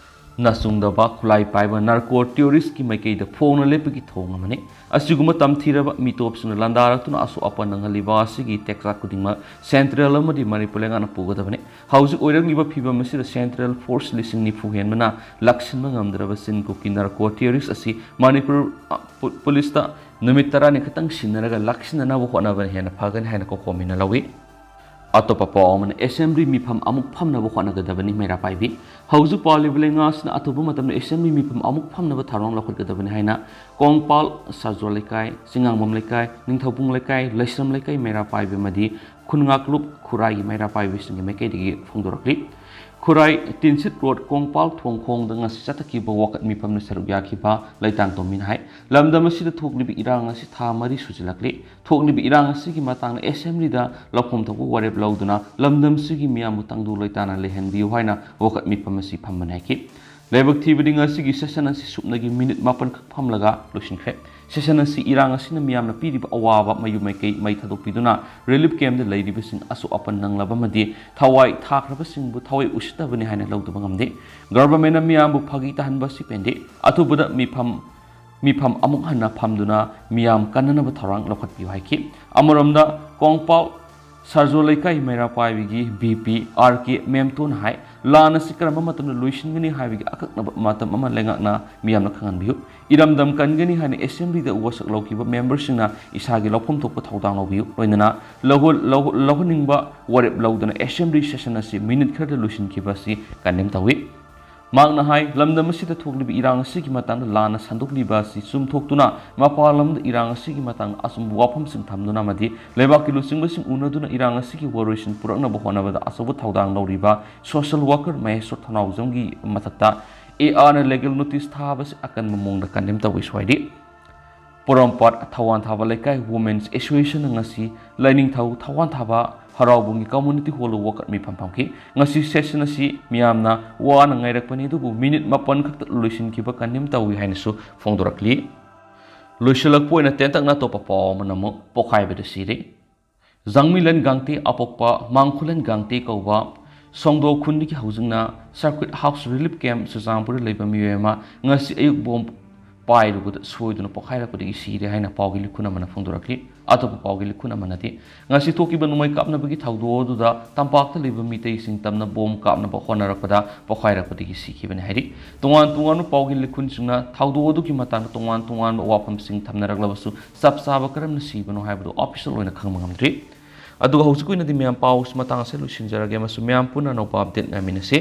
ꯅꯆꯨꯡꯗꯕ ꯈꯨꯠꯂꯥꯏ ꯄꯥꯏꯕ ꯅꯥꯔꯀꯣ ꯇꯦꯔꯣꯔꯤꯁꯀꯤ ꯃꯥꯏꯀꯩꯗ ꯐꯣꯡꯅ ꯂꯦꯞꯄꯒꯤ ꯊꯧꯑꯣꯡ ꯑꯃꯅꯤ꯫ ꯑꯁꯤꯒꯨꯝꯕ ꯇꯝꯊꯤꯔꯕ ꯃꯤꯇꯣꯞꯁꯤꯡꯅ ꯂꯥꯟꯗꯥꯔꯛꯇꯨꯅ ꯑꯁꯣꯛ ꯑꯄꯟ ꯅꯪꯍꯜꯂꯤꯕ ꯑꯁꯤꯒꯤ ꯇꯦꯛꯆꯥꯛ ꯈꯨꯗꯤꯡꯃꯛ ꯁꯦꯟꯇ꯭ꯔꯦꯜ ꯑꯃꯗꯤ ꯃꯅꯤꯄꯨꯔ ꯂꯩꯉꯥꯛꯅ ꯄꯨꯒꯗꯕꯅꯤ꯫ ꯍꯧꯖꯤꯛ ꯑꯣꯏꯔꯛꯂꯤꯕ ꯐꯤꯕꯝ ꯑꯁꯤꯗ ꯁꯦꯟꯇ꯭ꯔꯦꯜ ꯐꯣꯔꯁ ꯂꯤꯁꯤꯡ ꯅꯤꯐꯨ ꯍꯦꯟꯕꯅ ꯂꯥꯛꯁꯤꯟꯕ ꯉꯝꯗ꯭ꯔꯕ ꯆꯤꯟ ꯀꯨꯀꯤ ꯅꯥꯔꯀꯣ ꯇꯦꯔꯣꯔꯤꯁ ꯑꯁꯤ ꯃꯅꯤꯄꯨꯔ, ꯑ, ꯄꯨ-, ꯄꯨꯂꯤꯁꯇ ꯅꯨꯃꯤꯠ ꯇꯔꯥꯅꯤ ꯈꯛꯇꯪ ꯁꯤꯟꯅꯔꯒ ꯂꯥꯛꯁꯤꯟꯅꯅꯕ ꯍꯣꯠꯅꯕꯅ ꯍꯦꯟꯅ ꯐꯒꯅꯤ ꯍꯥꯏꯅ ꯀꯣꯀꯣꯃꯤꯅ ꯂꯧꯏ꯫ ꯑꯇꯣꯞꯄ ꯄꯥꯎ ꯑꯃꯅ, ꯑꯦꯁꯦꯝꯕ꯭ꯂꯤ ꯃꯤꯐꯝ ꯑꯃꯨꯛ ꯐꯝꯅꯕ ꯍꯣꯠꯅꯒꯗꯕꯅꯤ ꯃꯩꯔꯥ ꯄꯥꯏꯕꯤ꯫ ꯍꯧꯖꯤꯛ ꯄꯥꯜꯂꯤꯕ ꯂꯩꯉꯥꯛ ꯑꯁꯤꯅ ꯑꯊꯨꯕ ꯃꯇꯝꯗ ꯑꯦꯁꯦꯝꯕ꯭ꯂꯤ ꯃꯤꯐꯝ ꯑꯃꯨꯛ ꯐꯝꯅꯕ ꯊꯧꯔꯥꯡ ꯂꯧꯈꯠꯀꯗꯕꯅꯤ ꯍꯥꯏꯅ ꯀꯣꯡꯄꯥꯜ ꯁꯥꯔꯖꯣ ꯂꯩꯀꯥꯏ, ꯆꯤꯉꯥꯡꯕꯝ ꯂꯩꯀꯥꯏ, ꯅꯤꯡꯊꯧꯕꯨꯡ ꯂꯩꯀꯥꯏ, ꯂꯩꯁ꯭ꯔꯝ ꯂꯩꯀꯥꯏ ꯃꯩꯔꯥ ꯄꯥꯏꯕꯤ ꯑꯃꯗꯤ ꯈꯨꯟꯉꯥꯛꯂꯨꯞ ꯈꯨꯔꯥꯏꯒꯤ ꯃꯩꯔꯥ ꯄꯥꯏꯕꯤꯁꯤꯡꯒꯤ ꯃꯥꯏꯀꯩꯗꯒꯤ ꯐꯣꯡꯗꯣꯔꯛꯂꯤ꯫ ꯈꯨꯔꯥꯏ ꯇꯤꯟꯁꯤꯠ ꯔꯣꯗ ꯀꯣꯡꯄꯥꯜ ꯊꯣꯡ ꯈꯣꯡꯗ ꯉꯁꯤ ꯆꯠꯊꯈꯤꯕ ꯋꯥꯀꯠ ꯃꯤꯐꯝꯗ ꯁꯔꯨꯛ ꯌꯥꯈꯤꯕ ꯂꯩꯇꯥꯡ ꯇꯣꯝꯕꯤꯅ ꯍꯥꯏ, ꯂꯝꯗꯝ ꯑꯁꯤꯗ ꯊꯣꯛꯂꯤꯕ ꯏꯔꯥꯡ ꯑꯁꯤ ꯊꯥ ꯃꯔꯤ ꯁꯨꯖꯤꯜꯂꯛꯂꯤ꯫ ꯊꯣꯛꯂꯤꯕ ꯏꯔꯥꯡ ꯑꯁꯤꯒꯤ ꯃꯇꯥꯡꯗ ꯑꯦꯁꯦꯝꯕ꯭ꯂꯤꯗ ꯂꯧꯐꯝ ꯊꯣꯛꯄ ꯋꯥꯔꯦꯞ ꯂꯧꯗꯨꯅ ꯂꯝꯗꯝꯁꯤꯒꯤ ꯃꯤꯌꯥꯝꯕꯨ ꯇꯪꯗꯨ ꯂꯩꯇꯥꯅ ꯂꯩꯍꯟꯕꯤꯌꯨ ꯍꯥꯏꯅ ꯋꯥꯀꯠ ꯃꯤꯐꯝ ꯑꯁꯤ ꯐꯝꯕꯅꯤ ꯍꯥꯏꯈꯤ꯫ ꯂꯥꯏꯕꯛ ꯊꯤꯕꯗꯤ ꯉꯁꯤꯒꯤ ꯁꯦꯁꯟ ꯑꯁꯤ ꯁꯨꯞꯅꯒꯤ ꯃꯤꯅꯤꯠ ꯃꯥꯄꯟ ꯈꯛ ꯐꯝꯂꯒ ꯂꯣꯏꯁꯤꯟꯈ꯭ꯔꯦ꯫ ꯁꯦꯁꯟ ꯑꯁꯤ ꯏꯔꯥꯡ ꯑꯁꯤꯅ ꯃꯤꯌꯥꯝꯅ ꯄꯤꯔꯤꯕ ꯑꯋꯥꯕ ꯃꯌꯨꯝ ꯃꯥꯏꯀꯩ ꯃꯩ ꯊꯥꯗꯣꯛꯄꯤꯗꯨꯅ ꯔꯤꯂꯤꯐ ꯀꯦꯝꯞꯇ ꯂꯩꯔꯤꯕꯁꯤꯡ ꯑꯁꯣꯛ ꯑꯄꯟ ꯅꯪꯂꯕ ꯑꯃꯗꯤ ꯊꯋꯥꯏ ꯊꯥꯈ꯭ꯔꯕꯁꯤꯡꯕꯨ ꯊꯋꯥꯏ ꯎꯁꯤꯠꯇꯕꯅꯤ ꯍꯥꯏꯅ ꯂꯧꯗꯕ ꯉꯝꯗꯦ꯫ ꯒꯚꯔꯟꯃꯦꯟꯠꯅ ꯃꯤꯌꯥꯝꯕꯨ ꯐꯥꯒꯤ ꯇꯥꯍꯟꯕ ꯑꯁꯤ ꯄꯦꯟꯗꯦ꯫ ꯑꯊꯨꯕꯗ ꯃꯤꯐꯝ ꯃꯤꯐꯝ ꯑꯃꯨꯛ ꯍꯟꯅ ꯐꯝꯗꯨꯅ ꯃꯤꯌꯥꯝ ꯀꯟꯅꯅꯕ ꯊꯧꯔꯥꯡ ꯂꯧꯈꯠꯄꯤꯌꯨ ꯍꯥꯏꯈꯤ꯫ ꯑꯃꯔꯣꯝꯗ ꯀꯣꯡꯄꯥꯜ ꯁꯥꯔꯖꯣ ꯂꯩꯀꯥꯏ ꯃꯩꯔꯥ ꯄꯥꯏꯕꯤꯒꯤ ꯚꯤ ꯄꯤ ꯑꯥꯔ ꯀꯦ ꯃꯦꯝꯇꯣꯟ ꯍꯥꯏ, ꯂꯥꯟ ꯑꯁꯤ ꯀꯔꯝꯕ ꯃꯇꯝꯗ ꯂꯣꯏꯁꯤꯟꯒꯅꯤ ꯍꯥꯏꯕꯒꯤ ꯑꯀꯛꯅꯕ ꯃꯇꯝ ꯑꯃ ꯂꯩꯉꯥꯛꯅ ꯃꯤꯌꯥꯝꯅ ꯈꯪꯍꯟꯕꯤꯌꯨ꯫ ꯏꯔꯝꯗꯝ ꯀꯟꯒꯅꯤ ꯍꯥꯏꯅ ꯑꯦꯁꯦꯝꯕ꯭ꯂꯤꯗ ꯋꯥꯁꯛ ꯂꯧꯈꯤꯕ ꯃꯦꯝꯕꯔꯁꯤꯡꯅ ꯏꯁꯥꯒꯤ ꯂꯧꯐꯝ ꯊꯣꯛꯄ ꯊꯧꯗꯥꯡ ꯂꯧꯕꯤꯌꯨ꯫ ꯂꯣꯏꯅꯅ ꯂꯧꯍꯣ-, ꯂꯧꯍꯣ-, ꯂꯧꯍꯟꯅꯤꯡꯕ ꯋꯥꯔꯦꯞ ꯂꯧꯗꯅ ꯑꯦꯁꯦꯝꯕ꯭ꯂꯤ ꯁꯦꯁꯟ ꯑꯁꯤ ꯃꯤꯅꯤꯠ ꯈꯔꯗ ꯂꯣꯏꯁꯤꯟꯈꯤꯕ ꯑꯁꯤ ꯀꯟꯗꯦꯝ ꯇꯧꯏ꯫ ꯃꯍꯥꯛꯅ ꯍꯥꯏ, ꯂꯝꯗꯝ ꯑꯁꯤꯗ ꯊꯣꯛꯂꯤꯕ ꯏꯔꯥꯡ ꯑꯁꯤꯒꯤ ꯃꯇꯥꯡꯗ ꯂꯥꯟꯅ ꯁꯟꯗꯣꯛꯂꯤꯕ ꯑꯁꯤ ꯆꯨꯝꯊꯣꯛꯇꯨꯅ ꯃꯄꯥꯟ ꯂꯝꯗ ꯏꯔꯥꯡ ꯑꯁꯤꯒꯤ ꯃꯇꯥꯡꯗ ꯑꯆꯨꯝꯕ ꯋꯥꯐꯝꯁꯤꯡ ꯊꯝꯗꯨꯅ ꯑꯃꯗꯤ ꯂꯩꯕꯥꯛꯀꯤ ꯂꯨꯆꯤꯡꯕꯁꯤꯡ ꯎꯅꯗꯨꯅ ꯏꯔꯥꯡ ꯑꯁꯤꯒꯤ ꯋꯥꯔꯣꯏꯁꯤꯟ ꯄꯨꯔꯛꯅꯕ ꯍꯣꯠꯅꯕꯗ ꯑꯆꯧꯕ ꯊꯧꯗꯥꯡ ꯂꯧꯔꯤꯕ ꯁꯣꯁꯤꯌꯦꯜ ꯋꯥꯀꯔ ꯃꯍꯦꯁ꯭ꯋꯔ ꯊꯧꯅꯥꯎꯖꯝꯒꯤ ꯃꯊꯛꯇ ꯑꯦ ꯑꯥꯔꯅ ꯂꯤꯒꯦꯜ ꯅꯣꯇꯤꯁ ꯊꯥꯕꯁꯤ ꯑꯀꯟꯕ ꯃꯑꯣꯡꯗ ꯀꯟꯗꯦꯝ ꯇꯧꯏ꯫ ꯁ꯭ꯋꯥꯏꯗꯤ ꯄꯣꯔꯣꯝꯄꯥꯠ ꯊꯧꯋꯥꯟ ꯊꯥꯕ ꯂꯩꯀꯥꯏ ꯋꯨꯃꯦꯟꯁ ꯑꯦꯁꯣꯁꯤꯌꯦꯁꯟꯅ ꯉꯁꯤ ꯂꯥꯏꯅꯤꯡꯊꯧ ꯊꯧꯋꯥꯟ ꯊꯥꯕ ꯍꯔꯥꯎꯕꯨꯡꯒꯤ ꯀꯝꯃꯨꯅꯤꯇꯤ ꯍꯣꯜꯗ ꯋꯥꯀꯠ ꯃꯤꯐꯝ ꯐꯝꯈꯤ꯫ ꯉꯁꯤ ꯁꯦꯁꯟ ꯑꯁꯤ ꯃꯤꯌꯥꯝꯅ ꯋꯥꯅ ꯉꯥꯏꯔꯛꯄꯅꯤ, ꯑꯗꯨꯕꯨ ꯃꯤꯅꯤꯠ ꯃꯥꯄꯟ ꯈꯛꯇ ꯂꯣꯏꯁꯤꯟꯈꯤꯕ ꯀꯟꯗꯦꯝ ꯇꯧꯏ ꯍꯥꯏꯅꯁꯨ ꯐꯣꯡꯗꯣꯔꯛꯂꯤ꯫ ꯂꯣꯏꯁꯤꯜꯂꯛꯄ ꯑꯣꯏꯅ ꯇꯦꯟꯇꯛꯅ ꯑꯇꯣꯞꯄ ꯄꯥꯎ ꯑꯃꯅ ꯑꯃꯨꯛ ꯄꯣꯈꯥꯏꯕꯗ ꯁꯤꯔꯦ꯫ ꯖꯥꯡꯃꯤꯂꯟ ꯒꯥꯡꯇꯦ ꯑꯄꯣꯛꯄ ꯃꯥꯡꯈꯨꯂꯟ ꯒꯥꯡꯇꯦ ꯀꯧꯕ ꯁꯣꯡꯗꯣ ꯈꯨꯟꯗꯒꯤ ꯍꯧꯖꯤꯛꯅ ꯁꯔꯀ꯭ꯌꯨꯠ ꯍꯥꯎꯁ ꯔꯤꯂꯤꯐ ꯀꯦꯝꯞ ꯆꯨꯔꯆꯥꯟꯄꯨꯔꯗ ꯂꯩꯕ ꯃꯤꯑꯣꯏ ꯑꯃ ꯉꯁꯤ ꯑꯌꯨꯛ ꯕꯣꯝ ꯄꯥꯏꯔꯨꯕꯗ ꯁꯣꯏꯗꯨꯅ ꯄꯣꯈꯥꯏꯔꯛꯄꯗꯒꯤ ꯁꯤꯔꯦ ꯍꯥꯏꯅ ꯄꯥꯎꯒꯤ ꯂꯤꯈꯨꯟ ꯑꯃꯅ ꯐꯣꯡꯗꯣꯔꯛꯂꯤ꯫ ꯑꯇꯣꯞꯄ ꯄꯥꯎꯒꯤ ꯂꯤꯈꯨꯟ ꯑꯃꯅꯗꯤ ꯉꯁꯤ ꯊꯣꯛꯈꯤꯕ ꯅꯣꯡꯃꯩ ꯀꯥꯞꯅꯕꯒꯤ ꯊꯧꯗꯣꯛ ꯑꯗꯨꯗ ꯇꯝꯄꯥꯛꯇ ꯂꯩꯕ ꯃꯤꯇꯩꯁꯤꯡ ꯇꯝꯅ ꯕꯣꯝ ꯀꯥꯞꯅꯕ ꯍꯣꯠꯅꯔꯛꯄꯗ ꯄꯣꯈꯥꯏꯔꯛꯄꯗꯒꯤ ꯁꯤꯈꯤꯕꯅꯤ ꯍꯥꯏꯔꯤ꯫ ꯇꯣꯉꯥꯟ ꯇꯣꯉꯥꯟꯕ ꯄꯥꯎꯒꯤ ꯂꯤꯈꯨꯟꯁꯤꯡꯅ ꯊꯧꯗꯣꯛ ꯑꯗꯨꯒꯤ ꯃꯇꯥꯡꯗ ꯇꯣꯉꯥꯟ ꯇꯣꯉꯥꯟꯕ ꯋꯥꯐꯝꯁꯤꯡ ꯊꯝꯅꯔꯛꯂꯕꯁꯨ ꯆꯞ ꯆꯥꯕ ꯀꯔꯝꯅ ꯁꯤꯕꯅꯣ ꯍꯥꯏꯕꯗꯨ ꯑꯣꯐꯤꯁꯤꯌꯦꯜ ꯑꯣꯏꯅ ꯈꯪꯕ ꯉꯝꯗ꯭ꯔꯤ꯫ ꯑꯗꯨꯒ ꯍꯧꯖꯤꯛꯀꯤ ꯑꯣꯏꯅꯗꯤ ꯃꯌꯥꯝ ꯄꯥꯎꯁꯤ ꯃꯇꯥꯡ ꯑꯁꯤꯗ ꯂꯣꯏꯁꯤꯟꯖꯔꯒꯦ ꯑꯃꯁꯨꯡ ꯃꯌꯥꯝ ꯄꯨꯟꯅ ꯑꯅꯧꯕ update ꯉꯥꯏꯃꯤꯟꯅꯁꯤ꯫